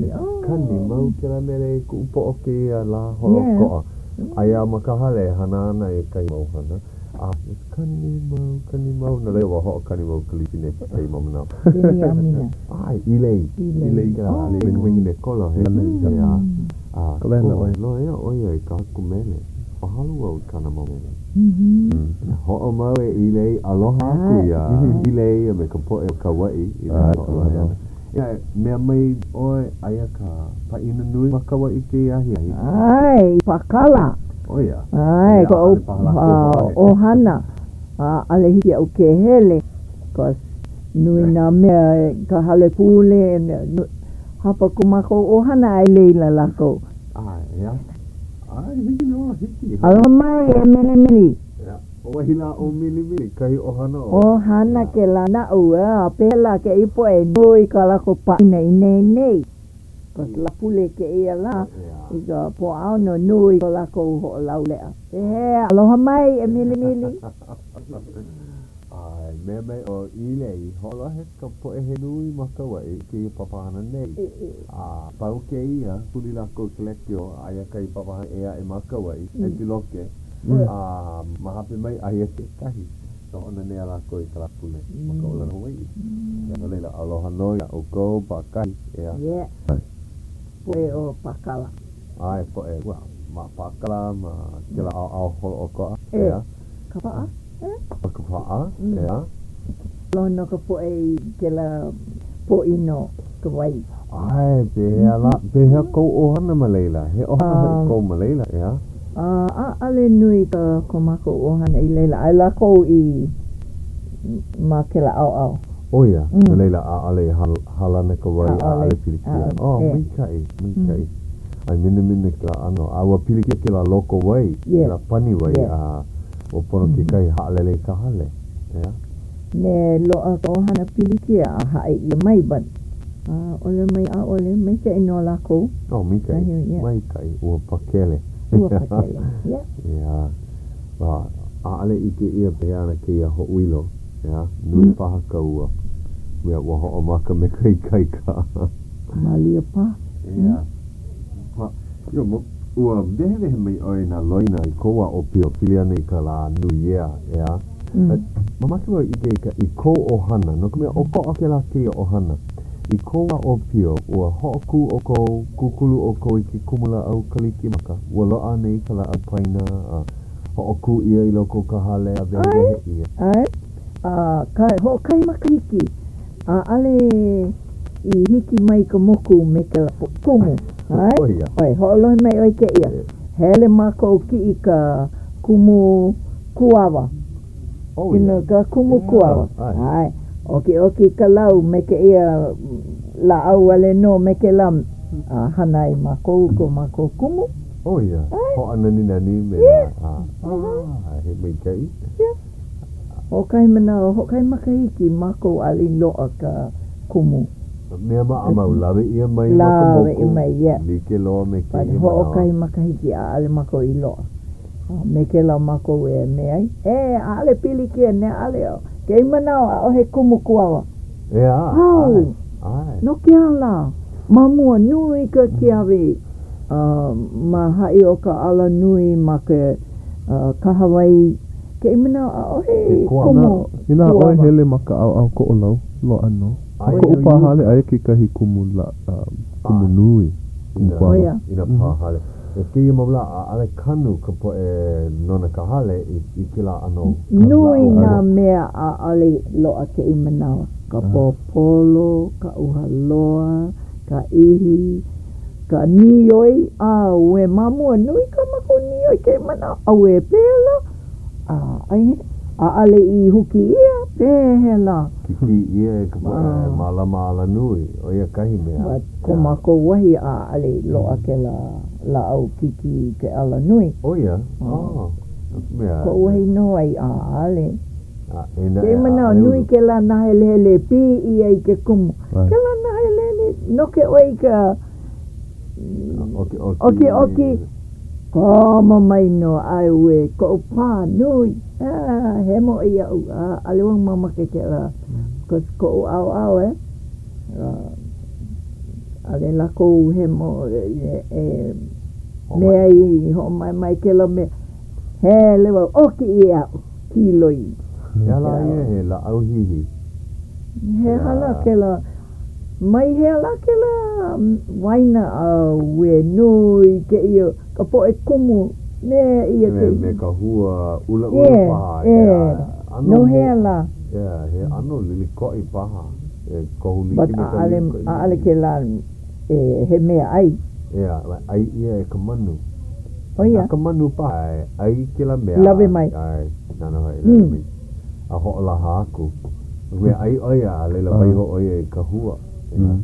E kani mau kēlā mele i kuʻu poʻo kēia lā holoʻokoʻa. Aia ma ka hale e hana ana i kekahi mau hana, a e kani mau, kani mau, no laila ua hoʻokani mau ka line kekahi mau manawa. Beniamina. ʻAe, Ilei. Ilei kēlā, me ka wahine kolohe. ʻEā. A, loea ʻo ia i ka haku mele. Mahalo wau i kāna mau mele. Hoʻomau e Ilei, aloha aku iā Ilei a me ka poʻe o Kauaʻi i nā hoʻolohe ʻana. Eia, mea mai ʻoe, aia ka pāʻina nui ma Kauaʻi kēia ahiahi. ʻAe, i Pākala. ʻO ia. ʻAe, koʻu ʻohana, ʻaʻole hiki iaʻu ke hele, 'cause nui nā mea, ka hale pule, hapa ko mākou ʻohana a i laila lākou. ʻAe, ʻeā. ʻAe, hiki nō, hiki. Aloha mai e Milimili. ʻEā, wahi lā ʻo Milimili, kahi ʻohana o. ʻOhana kēlā naʻu, ʻeā, pehea lā kēia poʻe, nui kā lākou pāʻina i nehinei. 'Cause Lāpule kēia lā i ka Pōʻaono nui ko lākou hoʻolauleʻa. Pehea, aloha mai e Milimili. ʻAe, mea mai ʻo ʻĪlei, hoʻolohe ka poʻe he nui ma Kauaʻi i kēia papahana nei. A pau kēia, huli lākou i ka lekiō, aia kahi papahana ʻē aʻe ma Kauaʻi, Epiloke, a ma hope mai aia kekahi. Hoʻonanea lākou i ka Lāpule ma ka ʻōlelo Hawaiʻi. No laila, aloha nō iā ʻoukou, pākahi, ʻeā. Yeah. Poʻe o Pākala. ʻAe, poʻe, well, ma Pākala, ma kēlā ʻaoʻao holoʻokoʻa, ʻeā. Kapaʻa, ʻeā. Ma Kapaʻa, ʻeā. Aloha nō ka poʻe i kēlā pōʻino ka wai. ʻAe, pehea lā, pehea kou ʻohana ma laila? He ʻohana hoʻi kou ma laila, ʻeā? ʻAʻole nui ka ko mākou ʻohana i laila, aia lākou i ma kēlā ʻaoʻao. ʻO ia, no laila ʻaʻole i hālana ka wai, ʻaʻole pilikia. Oh, maikaʻi, maikaʻi. ʻAe minamina kēlā ʻano. A ua pilikia kēlā loko wai, kēlā pani wai, a ua pono kekahi haʻalele i ka hale, ʻeā? Me loaʻa ka ʻohana pilikia a haʻi ʻia mai, but ʻaʻole mai, ʻaʻole, maikaʻi nō lākou. Oh, maikaʻi, maikaʻi, ua pakele. Ua pakele, yeah. Yeah. A, ʻaʻole ʻike ʻia pehea ana kēia hoʻoilo, ʻeā, nui paha ka ua. Mea, ua hoʻomaka me ka ikaika. Malia paha. Yeah. Pa, yo, ua wehewehe mai ʻoe i nā loina i kou wā ʻōpio pili ana i ka lā New Year, ʻeā? Mamake wau ʻike i ka, i kou ʻohana, no ka mea, ʻokoʻa kēlā kēia ʻohana. I kou wā ʻōpio, ua hoʻokū ʻoukou, kūkulu ʻoukou i ke kumulāʻau Kalikimaka, ua loaʻa anei ka lāʻau paina a hoʻokū ʻia i loko o ka hale a wehewehe ʻia? ʻAe, a ka hoʻokahi makahiki, ʻaʻole i hiki mai ka moku me kēlā kumu. ʻAe, ʻoe, hoʻolohe mai ʻoe i kēia. Hele mākou kiʻi ka kumu kuawa. Oh, You know, ka kumu kuawa. ʻAe. ʻOkiʻoki ka lau me kēia lāʻau wale nō me kēlā a hana ai mākou ko mākou kumu. Oh, yeah. Hoʻonaninani me nā, ah, he maikaʻi. Yeah. Hoʻokahi manawa, hoʻokahi makahiki mākou ʻaʻole i loaʻa ka kumu. Mea maʻamau, lawe ʻia mai ma ka moku. Lawe ʻia mai, yeah. Like loa me kēia manawa. Hoʻokahi makahiki ʻaʻole mākou i loaʻa. Me kēlā mākou e mea ai, e, ʻaʻole pilikia, ne ʻaʻole, kēia manawa ʻaʻohe kumu kuawa. ʻEā, ʻae, ʻae. No ke aha lā? Ma mua, nui ka kiawe ma haʻi o ka alanui ma ke kahawai, kēia manawa ʻaʻohe kumu Inā ʻoe hele ma ka ʻaoʻao Koʻolau, loaʻa nō. Ma koʻu pā hale aia kekahi kumu kumu nui, kumu kuawa. I nā pā hale. I kēia mau lā, ʻaʻole kanu ka poʻe nona ka hale i kēlā ʻano lāʻau. Nui nā mea ʻaʻole loaʻa kēia manawa, ka pōpolo, ka uhaloa, ka ʻihi, ka nīoi, ʻauē, ma mua nui kā mākou nīoi kēia manawa, ʻauē, pehea lā? ʻAʻole i huki ʻia, pehea lā? Kikī ʻia e ka poʻe mālama alanui, ʻo ia kahi mea. But ko mākou wahi ʻaʻole i loaʻa kēlā lāʻau kikī i ke alanui. ʻO ia? Oh, no ka mea. Koʻu wahi noho ai ʻaʻole. Kēia manawa nui kēlā nāhelehele e pī ʻia i ke kumu. Kēlā nāhelehele, noke ʻoe i ka ʻokiʻoki. Komo mai nō, ʻauē, koʻu pā nui, ah, hemo ʻoe iaʻu, ah, ʻaʻole wau mamake kēlā, cause koʻu ʻaoʻao, eh, ʻaʻole lākou hemo e mea i hoʻomaʻemaʻe kēlā mea, hele wau, ʻoki ʻia iaʻu, kīloi. He aha lā ia, he lāʻau hihi? He aha lā kēlā? Mai hea lā kēlā waina ʻauē nui kēia ka poʻe kumu me ia kēia. Me ka hua ʻulaʻula paha. ʻE, ʻe, no hea lā? ʻEā, he ʻano lilikoʻi paha. E kohu like me ka lilikoʻi. But ʻaʻole kēlā he mea ʻai. ʻEā, ʻai ʻia e ka manu. ʻO ia. Na ka manu paha e ʻai kēlā mea. Lawe mai. ʻAe, nāna hoʻi e lawe mai. A hoʻolaha aku. Mea ʻai ʻo ia, a laila waiho ʻo ia i ka hua. ʻEā.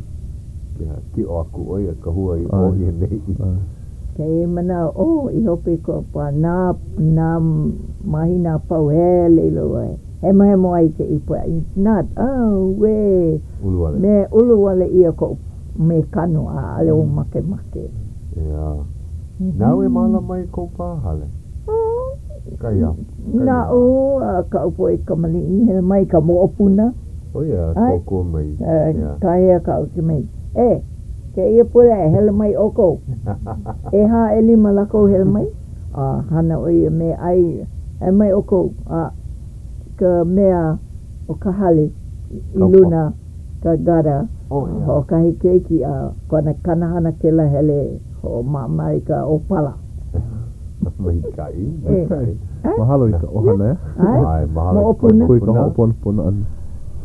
Kia kiʻo aku ʻo ia ka hua i ʻō i ʻaneʻi. Kēia manawa, oh, i hope i ko pa, nā, nā mahina a pau hele i loko e hemo hemo ai kēia poʻe. Not, auē! Ulu wale. Me ulu wale ʻia koʻu mea kanu a ʻaʻole wau makemake. ʻEā. Nāu e mālama i kou pā hale? Oh. Kahi a. Naʻu a kaʻu poʻe kamaliʻi hele mai ka moʻopuna. ʻO ia, kōkua mai. Kāhea kaʻu ke mai, E, kēia pule e hele mai ʻoukou. ʻEhā, ʻelima lākou hele mai, a hana ʻo ia me ʻai, e mai ʻoukou, a ka mea o ka hale i luna, ka gutter, hoʻokahi keiki a kona kanahana kēlā hele hoʻomaʻamaʻa i ka ʻōpala. Maikaʻi, maikaʻi. Mahalo i ka ʻohana, e? ʻAe, mahalo i ka Koi ka hoʻoponopono ʻana.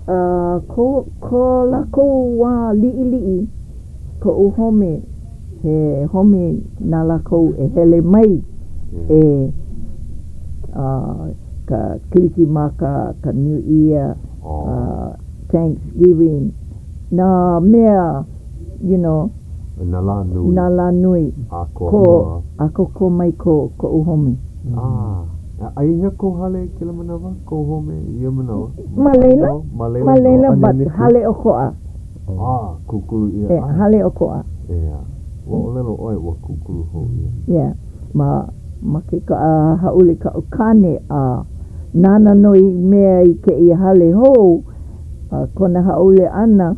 A ko, ko lākou wā liʻiliʻi, koʻu home, he home na lākou e hele mai e a ka Kalikimaka, ka New Year, a Thanksgiving, nā mea, you know. Nā lā nui. Nā lā nui. ʻĀkoakoa. ʻĀkoakoa mai ko, koʻu home. Ah, a i hea kou hale i kēlā manawa, kou home i ia manawa? Ma laila. Ma laila. Ma laila, but hale ʻokoʻa. Ah, kūkulu ʻia. Yeah, hale ʻokoʻa. Yeah. Ua ʻōlelo ʻoe ua kūkulu hou ʻia. Yeah. Ma, ma ke ka, hāʻule kaʻu kāne a nāna nō i mea i kēia hale hou, a kona hāʻule ʻana,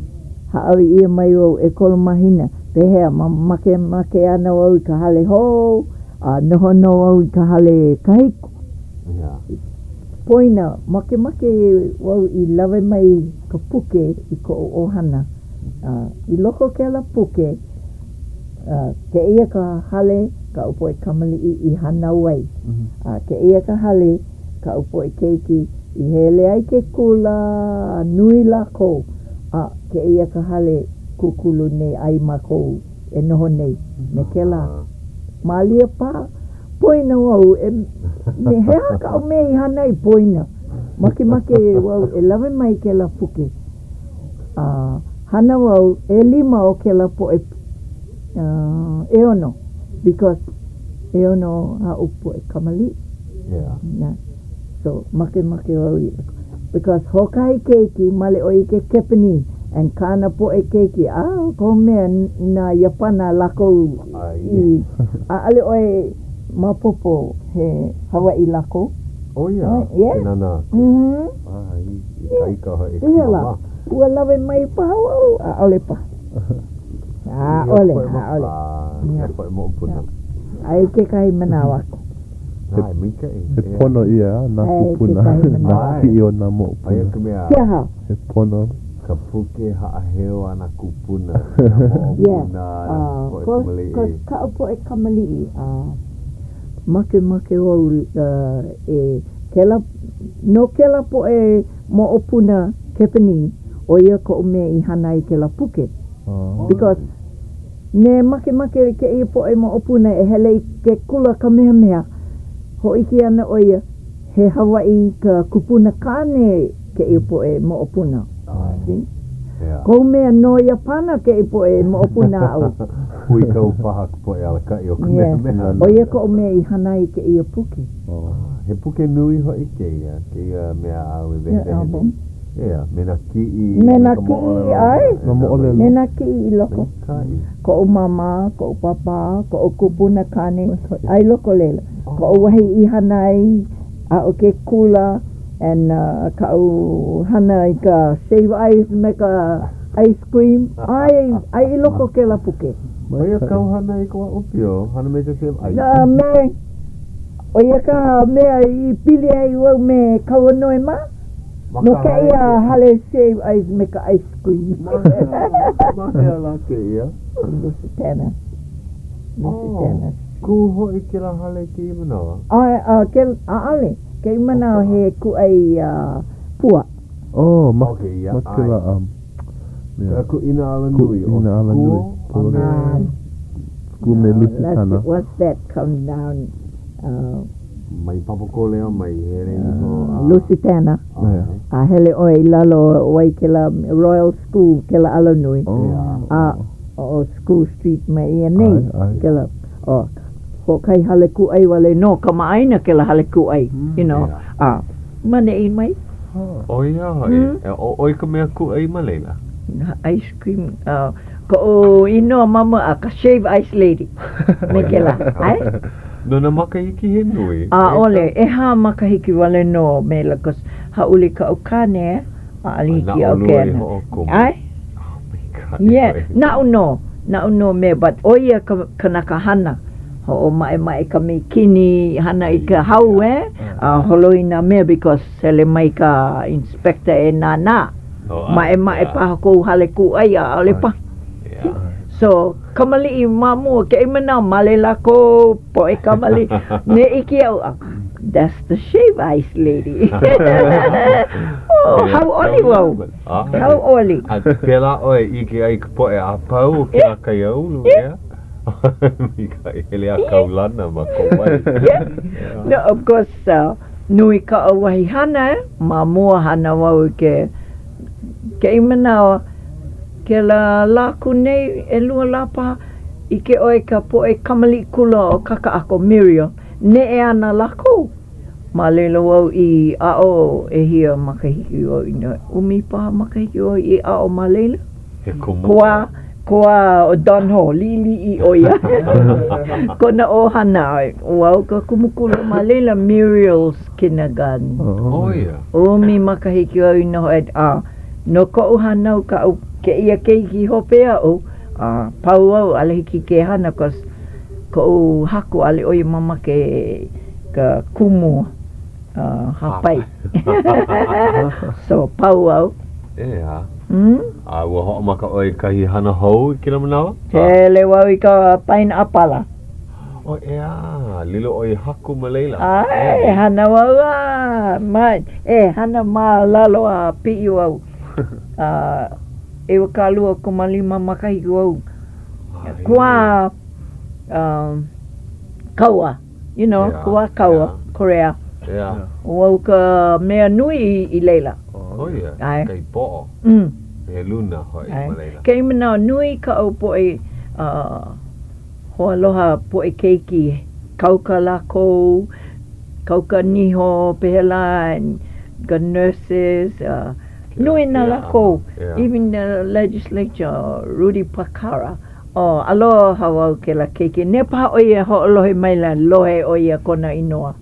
Hāʻawi ʻia mai wau ʻekolu mahina, pehea, ma makemake ana wau i ka hale hou, a noho nō wau i ka hale kahiko. Poina, makemake wau i lawe mai ka puke i koʻu ʻohana. A i loko o kēlā puke, kēia ka hale kaʻu poʻe kamaliʻi i hānau ai. A kēia ka hale kaʻu poʻe keiki i hele ai ke kula a nui lākou, a kēia ka hale kūkulu nei ai mākou e noho nei me kēlā. Malia paha, poina wau e me he aha kaʻu mea i hana ai poina. Makemake wau e lawe mai kēlā puke. A hana wau ʻelima o kēlā poʻe ʻeono because ʻeono aʻu poʻe kamaliʻi. Yeah. Yeah. So makemake wau i because hoʻokahi keiki male ʻo ia i ke Kepanī and kāna poʻe keiki a kohu mea nā Iāpana lākou i ʻaʻole ʻoe maopopo he Hawaiʻi lākou. ʻO ia, Yeah. ke nānā aku. Mm-hmm. Ah, i ikaika hoʻi ka Pehea lā? mama. Ua lawe mai paha wau, ʻaʻole paha. ʻAʻole, ʻaʻole. Ia poʻe moʻopuna. Aia kekahi manawa aku. ʻAe, maikaʻi. He pono ia nā kūpuna, nā kiʻi o nā moʻopuna. Aia ka mea. Ke aha? He pono. Ka puke haʻaheo a nā kūpuna, nā moʻopuna, nā poʻe kamaliʻi. Yeah, kaʻu poʻe kamaliʻi, makemake wau e kēlā, no kēlā poʻe moʻopuna Kepanī, ʻo ia koʻu mea i hana ai kēlā puke. Because ne makemake kēia poʻe moʻopuna e hele i ke kula Kamehameha, hōʻike ana ʻo ia, he Hawaiʻi ka kupuna kāne kēia poʻe moʻopuna. See? Kohu mea no Iāpana kēia poʻe moʻopuna aʻu. Huikau paha ka poʻe alakaʻi o Kamehameha. Yeah. ʻO ia koʻu mea i hana ai kēia puke. He puke nui hoʻi kēia, kēia mea āu e wehewehe nei. ʻEā, me nā kiʻi, me nā kiʻi, ʻae, nā moʻolelo. Me nā kiʻi i loko. Maikaʻi. Koʻu māmā, koʻu pāpā, koʻu kupuna kāne, a i loko laila. Koʻu wahi i hana ai, aʻo ke kula, and kaʻu hana i ka shave ice me ka ice cream, ʻae, aia i loko kēlā puke. ʻO ia kāu hana i ka wā ʻōpio, hana me ka shave ice? A me, ʻo ia ka mea i pili ai wau me Kauanoe mā. No kēia hale shave ice me ka ice cream. Ma hea lā kēia? Lusitana. Lusitana. Oh, kū hoʻi kēlā hale i kēia manawa? ʻAe, a, ke, ʻaʻole. Kēia manawa he kūʻai pua. Oh, ma, ma kēlā, um, mea. Kuʻina alanui. Kuʻina alanui. Kuo a me. aku me Lusitana. What's that come down? Uh, mai Papakolea mai hele iho a Lusitana. A hele ʻoe i lalo wai kela Royal School kela alanui. Oh. A o School Street mai ia nei. Kela o hoʻokahi hale kūʻai wale nō kamaʻāina kela hale kūʻai, you know. A ma neʻi mai. ʻO ia hoʻi, ʻo ʻoe ka mea kūʻai ma laila? Ice cream, koʻu inoa ma mua a ka shave ice lady me kela, ʻae? No nā makahiki he nui? ʻAʻole, ʻehā makahiki wale nō me la cause hāʻule kaʻu kāne, ʻaʻole hiki iaʻu ke hana. ʻAe? Yeah, naʻu nō, naʻu nō me, but ʻo ia ka kanaka hana, hoʻomaʻemaʻe ka mīkini, hana i ka hau, eh, a holo i nā mea because hele mai ka inspector e nānā, maʻemaʻe paha kou hale kūʻai a ʻaʻole paha. So, kamaliʻi ma mua kēia manawa, male lākou, poʻe kamaliʻi, me ʻike au, that's the shave ice lady. Oh, hauʻoli wau, hauʻoli. A pēlā ʻoe ʻike ai ka poʻe a pau o kēlā kaiāulu, ʻeā? I hele a kaulana ma kou wahi. Yeah. No, of course, uh, nui kaʻu wahi hana, eh? Ma mua hana wau i ke, kēia manawa, Kēlā lā aku nei, ʻelua lā paha, ʻike ʻoe i ka poʻe kamaliʻi kula o Kakaʻako, Muriel, neʻe ana lākou. Ma laila wau i aʻo ʻehia makahiki wau i ʻumi paha makahiki wau i aʻo ma laila. He kumu. Koa, koa ʻo Don Ho, liʻiliʻi ʻo ia. Kona ʻohana, wau ka kumu kula ma laila, Muriel's Kindergarten. ʻO ia. ʻUmi makahiki wau i noho ai, a No koʻu hānau kaʻu kēia keiki hope aʻu, a pau au, ʻaʻole hiki ke hana cause koʻu haku ʻaʻole ʻo ia mamake ka kumu hāpai. So, pau au. ʻEā. A ua hoʻomaka ʻoe i kahi hana hou i kēlā manawa? Hele wau i ka paina ʻāpala. ʻO ʻeā, lilo ʻoe i haku ma laila. ʻAe, hana wau a ma, e hana ma lalo a piʻi wau. A 25 makahiki wau. Kuā um, kaua, you know, yeah, kuā kaua, yeah. Korea. Yeah. Wau ka mea nui i, i laila. Oh, yeah. ʻAe. Kai poʻo. Mm. He luna hoʻi ma laila. Kēia manawa nui kaʻu poʻe uh, Hoaloha poʻe keiki, kauka lākou, kauka niho, pehea lā, ka nurses, nui nā lākou, even the legislature, Rudy Pakara, oh, aloha wau kēlā keiki, ne paha ʻo ia hoʻolohe maila, lohe ʻo ia kona inoa.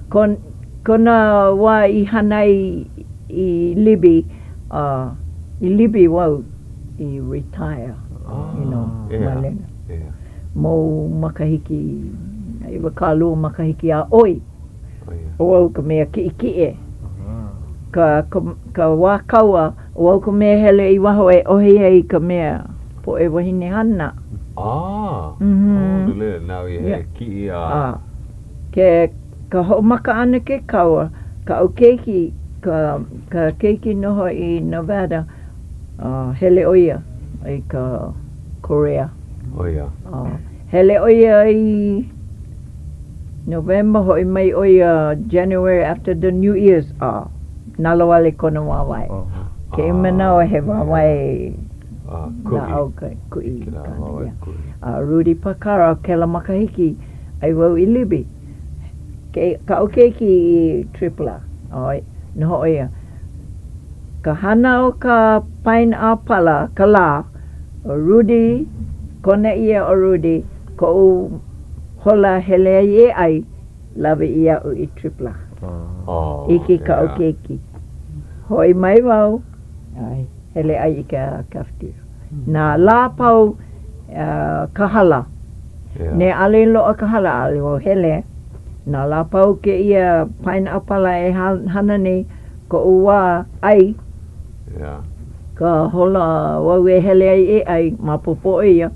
Kon, kona wā i hana ai i Libbey, uh, i Libbey wau, i retire, you know, ma laila. Mau makahiki, 20 makahiki a ʻoi, ʻo au ka mea kiʻekiʻe. Ka, ka, ka wā kaua, ʻo au ka mea hele i waho e ʻohi ai i ka mea poʻe wahine hana. Ah, mm-hmm. oh, no now you yeah. kiʻi a... Ah. Ke, ka hoʻomaka ʻana ke kaua, kaʻu keiki, ka, ka keiki noho i Nevada, A hele ʻo ia i ka Korea. ʻO ia. A hele ʻo ia i November, hoʻi mai ʻo ia January after the New Year's, a nalowale kona wāwae. Kēia manawa he wāwae lāʻau kuʻi. A Rudy Pakara, kēlā makahiki, ʻai wau i Libbey. Kaʻu keiki i Tripler, noho ʻo ia. Ka hana o ka paina ʻāpala, ka lā, ʻo Rudy, kona ia ʻo Rudy, koʻu hola hele ai e ʻai, lawe iaʻu i Tripler. ʻIke kaʻu keiki. Hoʻi mai wau, a hele ʻai i ka cafeteria. Nā lā pau ka hala. Ne ʻaʻole loaʻa ka hala, ʻaʻole wau hele. Nā lā pau kēia paina ʻāpala e hana nei, koʻu wā ʻai, ka hola wau e hele ai e ʻai, maopopo ʻo ia,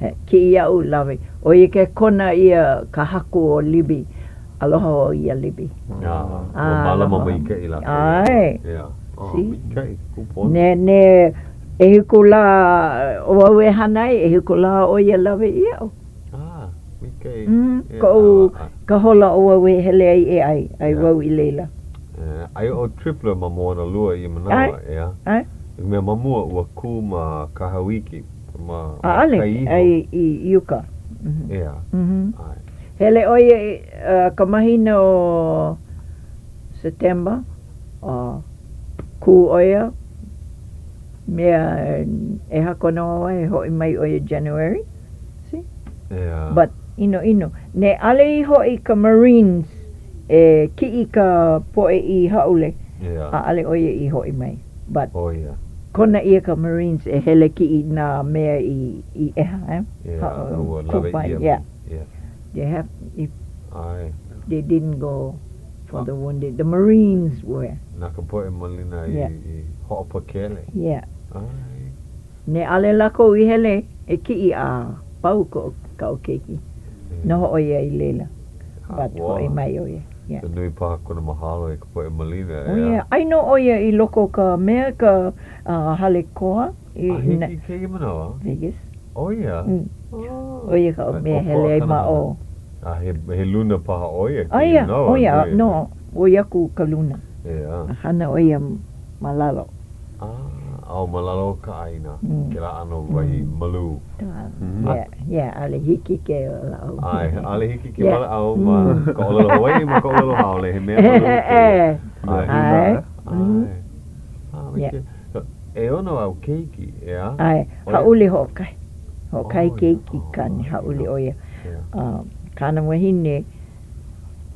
he kiʻi iaʻu lawe. ʻO ia ke kona ia ka haku o Libbey. Aloha wau iā Libbey. Ua mālama maikaʻi lākou. ʻAe. See? Maikaʻi, kūpono. Ne, ne, ʻehiku lā wau e hana ai, ʻehiku lā ʻo ia lawe iaʻu. maikaʻi. Mm, koʻu ka hola o wau e hele ai e ʻai, ʻai wau i laila. Aia ʻo Tripler ma Moanalua i ia manawa, ʻeā? ʻAe. I ka mea ma mua, ua kū ma Kahauiki, ma ʻAʻole, kai iho. ʻai i uka. ʻEā, ʻae. Hele ʻo ia i ka mahina o September, a kū ʻo ia, mea ʻehā kona wāwae, e hoʻi mai ʻo ia January. See? ʻEā. But, ʻinoʻino. Ne ʻaʻole i hoʻi ka Marines e kiʻi ka poʻe i hāʻule, ʻEā. ʻaʻole ʻo ia i hoʻi mai. But, ʻO ia. kona ʻia ka Marines e hele kiʻi nā mea i, i ʻeha, eh? ʻEā, ua lawe ʻia. Yeah. Yeah. They have, if ʻAe. they didn't go for the wounded, the Marines were. Na ka poʻe malina i, i hoʻopakele. Yeah. ʻAe. Ne ʻaʻole lākou i hele e kiʻi a pau ko kaʻu keiki. Noho ʻo ia i laila, but hoʻi mai ʻo ia. Yeah. So nui paha kona mahalo i ka poʻe malina, ʻeā? Oh yeah, ai nō ʻo ia i loko o ka mea, ka hale koa. I, a hiki i kēia manawa? Vegas. ʻO ia? Mm. Oh. ʻO ia kaʻu mea hele ai ma ʻō. A he, he luna paha ʻo ia kēia manawa? ʻO ia, ʻo ia, no, ʻoi aku ka luna. ʻEā. A hana ʻo ia ma lalo. Ah, oh, ma lalo o ka ʻāina, kēlā ʻano wahi malū. Yeah, yeah, ʻaʻole hiki ke walaʻau. ʻAe, ʻaʻole hiki ke walaʻau ma ka ʻōlelo Hawaiʻi, ma ka ʻōlelo haole, he mea malū kēia. ʻAe. ʻAe. ʻAe. Yeah. ʻEono āu keiki, ʻeā? ʻAe, hāʻule hoʻokahi. Hoʻokahi keiki kāne, hāʻule ʻo ia. Kāna wahine,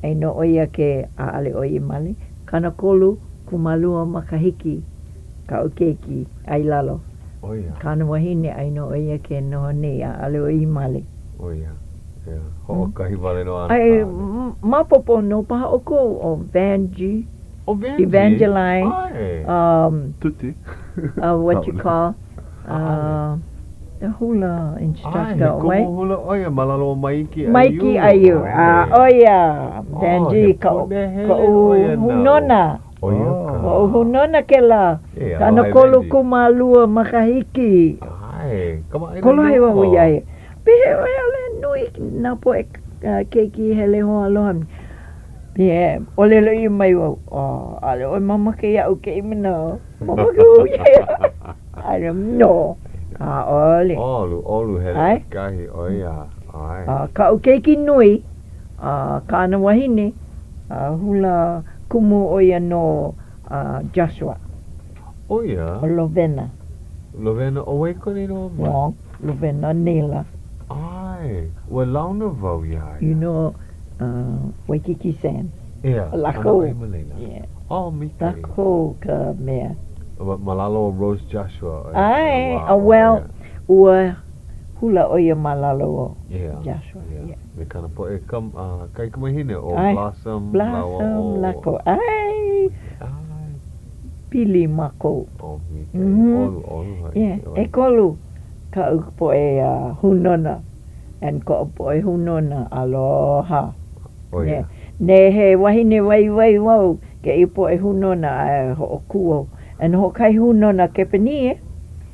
ʻai nō ʻo ia ke ʻaʻale ʻo ia i male. 30 kūmālua makahiki kaʻu keiki ʻai lalo. ʻO ia. Kāna wahine ʻai nō ʻo ia ke noho nei ʻaʻale ʻo ia i male. ʻO ia. ʻEā. Hoʻokahi wale nō āna ʻAe, kāne. maopopo nō paha ʻoukou ʻo Vangie. ʻO Vangie? Evangeline. ʻAe. Tuti. What you call? The hula instructor. ʻAe, he kumu hula ʻo ia ma lalo o Maiki Aiu. Maiki Aiu. A, ʻo ia. Vangie, kaʻu, kaʻu hūnōna. ʻO ia ka. Kaʻu hūnōna kēlā. 30 kūmālua makahiki. ʻAe, kamaʻāina nō. Kolohe wau iā ia. Pehea ʻoe ʻaʻole nui nā poʻe keiki hele hoaloha. Yeah, ʻōlelo ʻia mai wau, oh, ʻaʻole ʻoe mamake iaʻu kēia manawa. Mamake wau iā ia. I don't know. ʻAʻole. ʻOluʻolu hele ʻAe. kahi, ʻo ia, ʻae. A kaʻu keiki nui, a kāna wahine, a hula kumu ʻo ia no Joshua. ʻO ia? ʻO Lovena. Lovena, ʻo wai kona inoa ma? Wong, Lovena Nela. ʻAe, ua launa wau iā ia. You know, Waikiki Sands. ʻEā, Lākou. hana ʻo ia ma laila. Yeah. Oh, maikaʻi. Lākou ka mea. Ma lalo o Rose Joshua. ʻAe, oh, well, ua hula ʻo ia ma lalo o Joshua. Yeah, yeah. Me kāna poʻe kam, kaikamahine ʻo Blossom, Blossom, lākou. ʻAe. ʻAe. Pili mākou. Oh, maikaʻi. ʻOluʻolu hoʻi. Yeah, ʻekolu kaʻu poʻe hūnōna. And koʻu poʻe hūnōna, aloha. ʻO ia. Ne he wahine waiwai wau kēia poʻe hūnōna a hoʻokū au. And hoʻokahi hūnōna Kepanī e.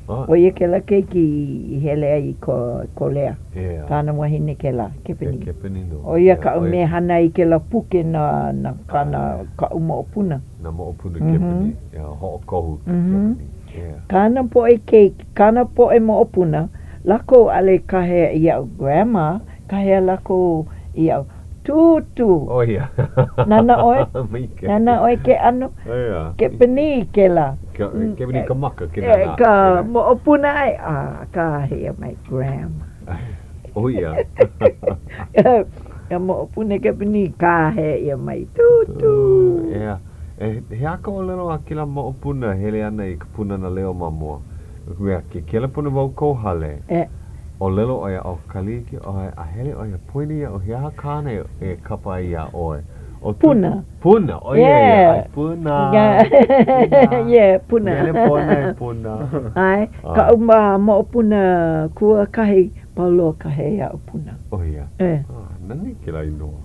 ʻO ia kēlā keiki i hele ai i Kolea. Kāna wahine kēlā, Kepanī. Kepanī nō. ʻO ia kaʻu mea hana i kēlā puke na na kāna kaʻu moʻopuna. Nā moʻopuna Kepanī. Hoʻokohu Kepanī. Kāna poʻe keiki, kāna poʻe moʻopuna, lākou ʻaʻole kāhea iaʻu grandma, kāhea lākou iaʻu Tūtū. ʻO ia. Nānā ʻoe? Maikaʻi. Nānā ʻoe ke ʻano? ʻO ia. Kepanī kēlā. Kepanī ka maka ke nānā. Ka moʻopuna aʻe, a kāhea mai grandma. ʻO ia. Ka moʻopuna Kepanī kāhea ʻia mai Tūtū. ʻEā. He aha ka ʻōlelo a kēlā moʻopuna hele ana i ka Pūnana Leo ma mua? No ka mea, ke kelepona wau kou hale. ʻŌlelo ʻo ia, ʻo Kaliiki ʻoe, a hele ʻo ia, poina iaʻu, he aha kāna e kapa ai iā ʻoe? ʻO Puna. Puna, ʻo ia ia, ʻae, Puna. Yeah, Puna. Mele Pona e Puna. ʻAe, kaʻu moʻopuna kuakahi, pau loa kāhea iaʻu Puna. ʻO ia. ʻE. Ah, nani kēlā inoa.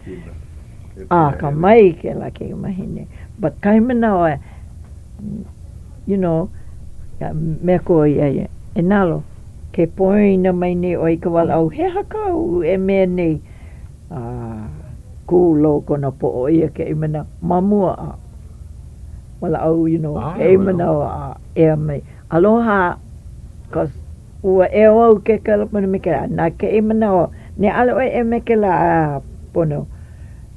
Puna. Akamai kēlā kaikamahine. But kahi manawa, you know, mea koa iā ia, e nalo. Ke poina mai nei ʻoe i ka walaʻau, he aha kāu e mea nei? A kūlou kona poʻo ʻo ia kēia manawa, ma mua a walaʻau, you know, kēia manawa a ea mai, aloha, cause ua eo au ke kelepona me kēlā, na kēia manawa, ne ʻaʻole ʻoe e me kēlā, a pono,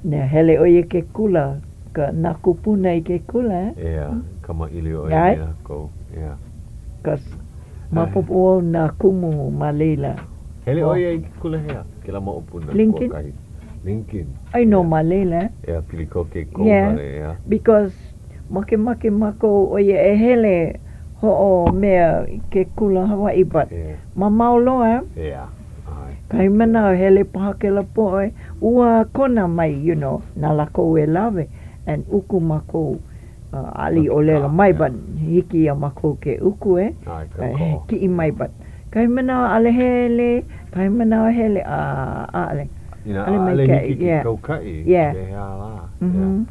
ne hele ʻo ia ke kula, ka, nā kūpuna i ke kula, eh? ʻEā, kamaʻilio ʻoe me lākou, ʻeā. Cause maopopo wau nā kumu ma laila. Hele ʻo ia i ke kula hea? Kēlā moʻopuna Lincoln. kuakahi. Lincoln. I know ma laila. ʻEā, pili koke i kou hale, ʻeā. Because makemake mākou ʻo ia e hele hoʻomea i ke kula Hawaiʻi but mamao loa eh. ʻEā, ʻae. Kahi manawa hele paha kēlā poʻe ua Kona mai you know na lākou e lawe and uku mākou ʻaʻole i ʻōlelo mai but hiki iā mākou ke uku eh kiʻi mai but kahi manawa ʻaʻole hele, kahi manawa hele a ʻaʻole. Inā ʻaʻole hiki ke kaukaʻi, pehea lā?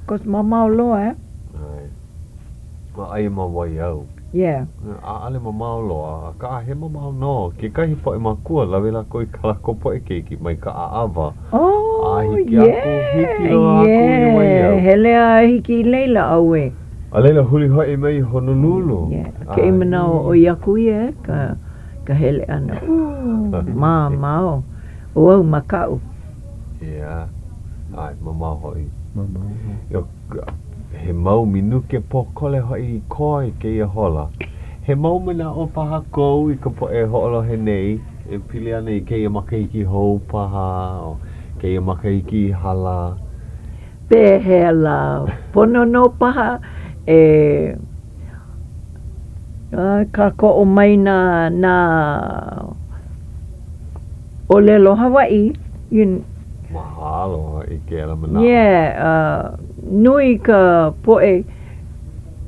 Cause mamao loa eh. ʻAe. A aia ma Waiau. Yeah. ʻAʻole mamao loa, akā he mamao nō. Kekahi poʻe mākua, lawe lākou i kā lākou poʻe keiki mai ka ʻaʻawa. Oh, A hiki yeah, aku, hiki loa aku i Waiau. yeah. Hele a hiki i laila, ʻauē. A laila huli hoʻi mai i Honolulu. Yeah, kēia manawa ʻoi aku ia eh, ka, ka hele ʻana. Ooh, mamao. ʻO au makaʻu. Yeah. ʻAe, mamao hoʻi. Mamao hoʻi. He mau minuke pōkole hoʻi i koa i kēia hola. He mau manaʻo paha kou i ka poʻe hoʻolohe nei e pili ana i kēia makahiki hou paha, o kēia makahiki i hala? Pehea lā, pono nō paha e kākoʻo mai nā nā ʻōlelo Hawaiʻi, you. Mahalo hoʻi kēlā manaʻo. Yeah, nui ka poʻe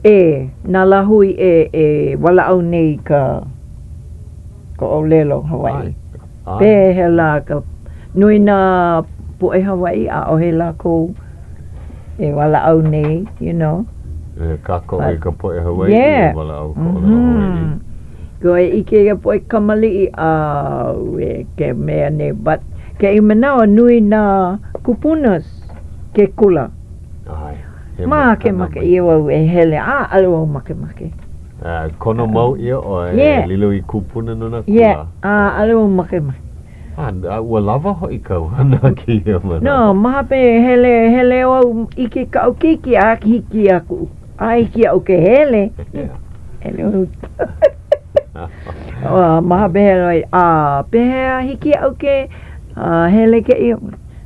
ʻē, nā lāhui ʻē e walaʻau nei i ka ka ʻōlelo Hawaiʻi. Pehea lā ka nui nā poʻe Hawaiʻi, ʻaʻohe lākou e walaʻau nei, you know. E kākoʻo i ka poʻe Hawaiʻi e walaʻau ka ʻōlelo Hawaiʻi. Ko e ʻike i ka poʻe kamaliʻi, ʻauē ke mea nei, but kēia manawa nui nā kūpuna ke kula. ʻAe, he makemake ʻia wau e hele, a ʻaʻole wau makemake. Kono mau ʻia ʻoe e lilo i kūpuna no nā kula. Yeah, a ʻaʻole wau makemake. A ua lawa hoʻi kāu hana kēia manawa. No, ma hope hele, hele wau ʻike kaʻu keiki a hiki aku, a hiki iaʻu ke hele. Hele wau. Ma hope hele wau, a pehea hiki iaʻu ke hele kēia?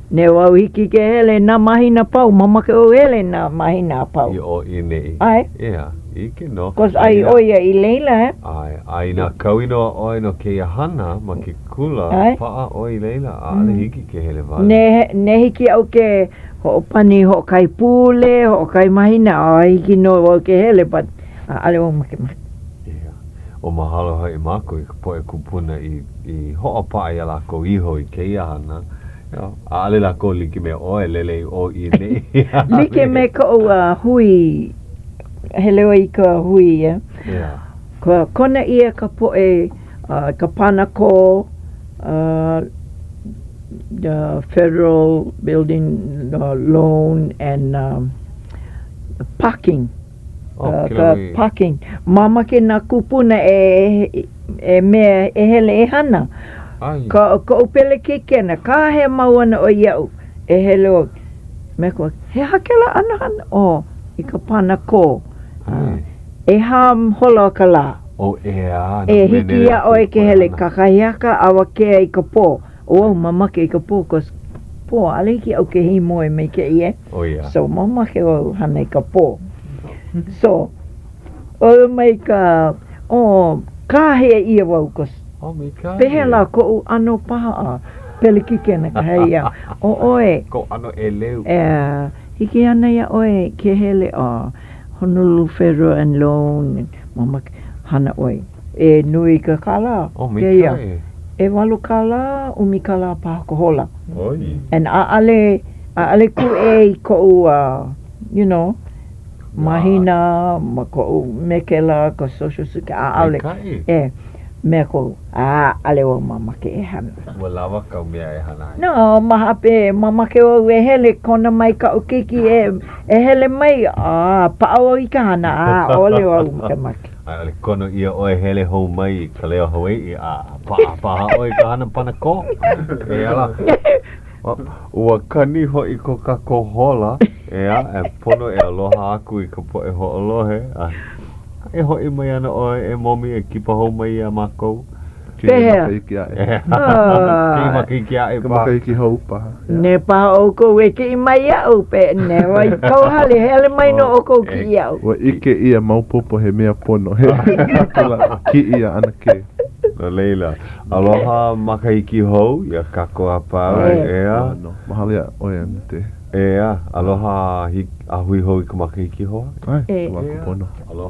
Ne wau hiki ke hele nā mahina pau, mamake wau hele nā mahina a pau. I ʻō i ʻaneʻi. ʻAe. ʻEā, hiki nō. Cause ʻai ʻo ia i laila, eh? ʻAe, a inā kau inoa ʻoe no kēia hana ma ke kula, ʻAe. paʻa ʻoe i laila, ʻaʻole hiki ke hele wale. Ne, ne hiki iaʻu ke hoʻopani hoʻokahi pule, hoʻokahi mahina, a hiki nō wau ke hele, but ʻaʻole wau makemake. ʻEā. O mahalo hoʻi mākou i ka poʻe kūpuna i, i hoʻopaʻa iā lākou iho i kēia hana. ʻAʻole lākou like me ʻoe, lele i ʻō i ʻaneʻi. Like me koʻu hui, hele ʻoe i ka hui, yeah. Yeah. Kona ʻia ka poʻe, ka panakō, the federal building loan and parking. Ka parking. Mamake nā kūpuna e e mea e hele e hana. Ka koʻu pelekikena, kāhea mau ana ʻoe iaʻu e hele au. Me ko, he aha kēlā ʻano hana? Oh, i ka panakō. ʻEhā hola o ka lā. Oh, ʻeā. E hiki iā ʻoe ke hele kakahiaka, awakea i ka pō. ʻO au mamake i ka pō cause pō ʻaʻole hiki iaʻu ke hīmoe maikaʻi eh. Oh yeah. So mamake wau hana i ka pō. So ʻōlelo mai ka oh kāhea ʻia wau cause Oh maikaʻi. Pehea lā koʻu ʻano paha a pelekikena ka hea ia ʻo ʻoe. Koʻu ʻano ʻeleu. ʻEā, hiki ana iā ʻoe ke hele a Honolulu Federal and Loan mamake hana ʻoe. E nui ka kālā. Oh, maikaʻi. ʻEwalu kālā, ʻumi kālā paha ka hola. ʻOi. And ʻaʻale, ʻaʻale kūʻē i koʻu, uh, you know, mahina ma koʻu me kēlā ka Social Security, ʻaʻale. Maikaʻi. ʻE. Mea kou, a ʻaʻole wau mamake e hana. Ua lawa kau mea e hana ai. No, ma hape, mamake wau e hele, kona mai kaʻu keiki e, e hele mai, a paʻa wau i ka hana, a ʻaʻole wau makemake. A i ʻole kono ʻia ʻoe hele hou mai i ka Leo Hawaiʻi, a paʻa paha ʻoe i ka hana panakō. E ala. Ua kani hoʻi ko kākou hola, ʻeā, e pono e aloha aku i ka poʻe hoʻolohe, a e hoʻi mai ana ʻoe e Momi e kipa hou mai iā mākou. Kēia makahiki aʻe. Kēia makahiki aʻe paha. Ka makahiki hou paha. Ne paha ʻoukou e kiʻi mai iaʻu, pe ne wai kauhale, hele mai nō ʻoukou kiʻi iaʻu. Ua ʻike ʻia maopopo he mea pono he kēlā kiʻi iā ʻAnakē. No laila, aloha makahiki hou iā kākou a pau, ʻeā. Mahalo iā ʻoe ʻAnakē. ʻEā, aloha a hui hou i ka makahiki hou. ʻAe, kū aku pono. Aloha.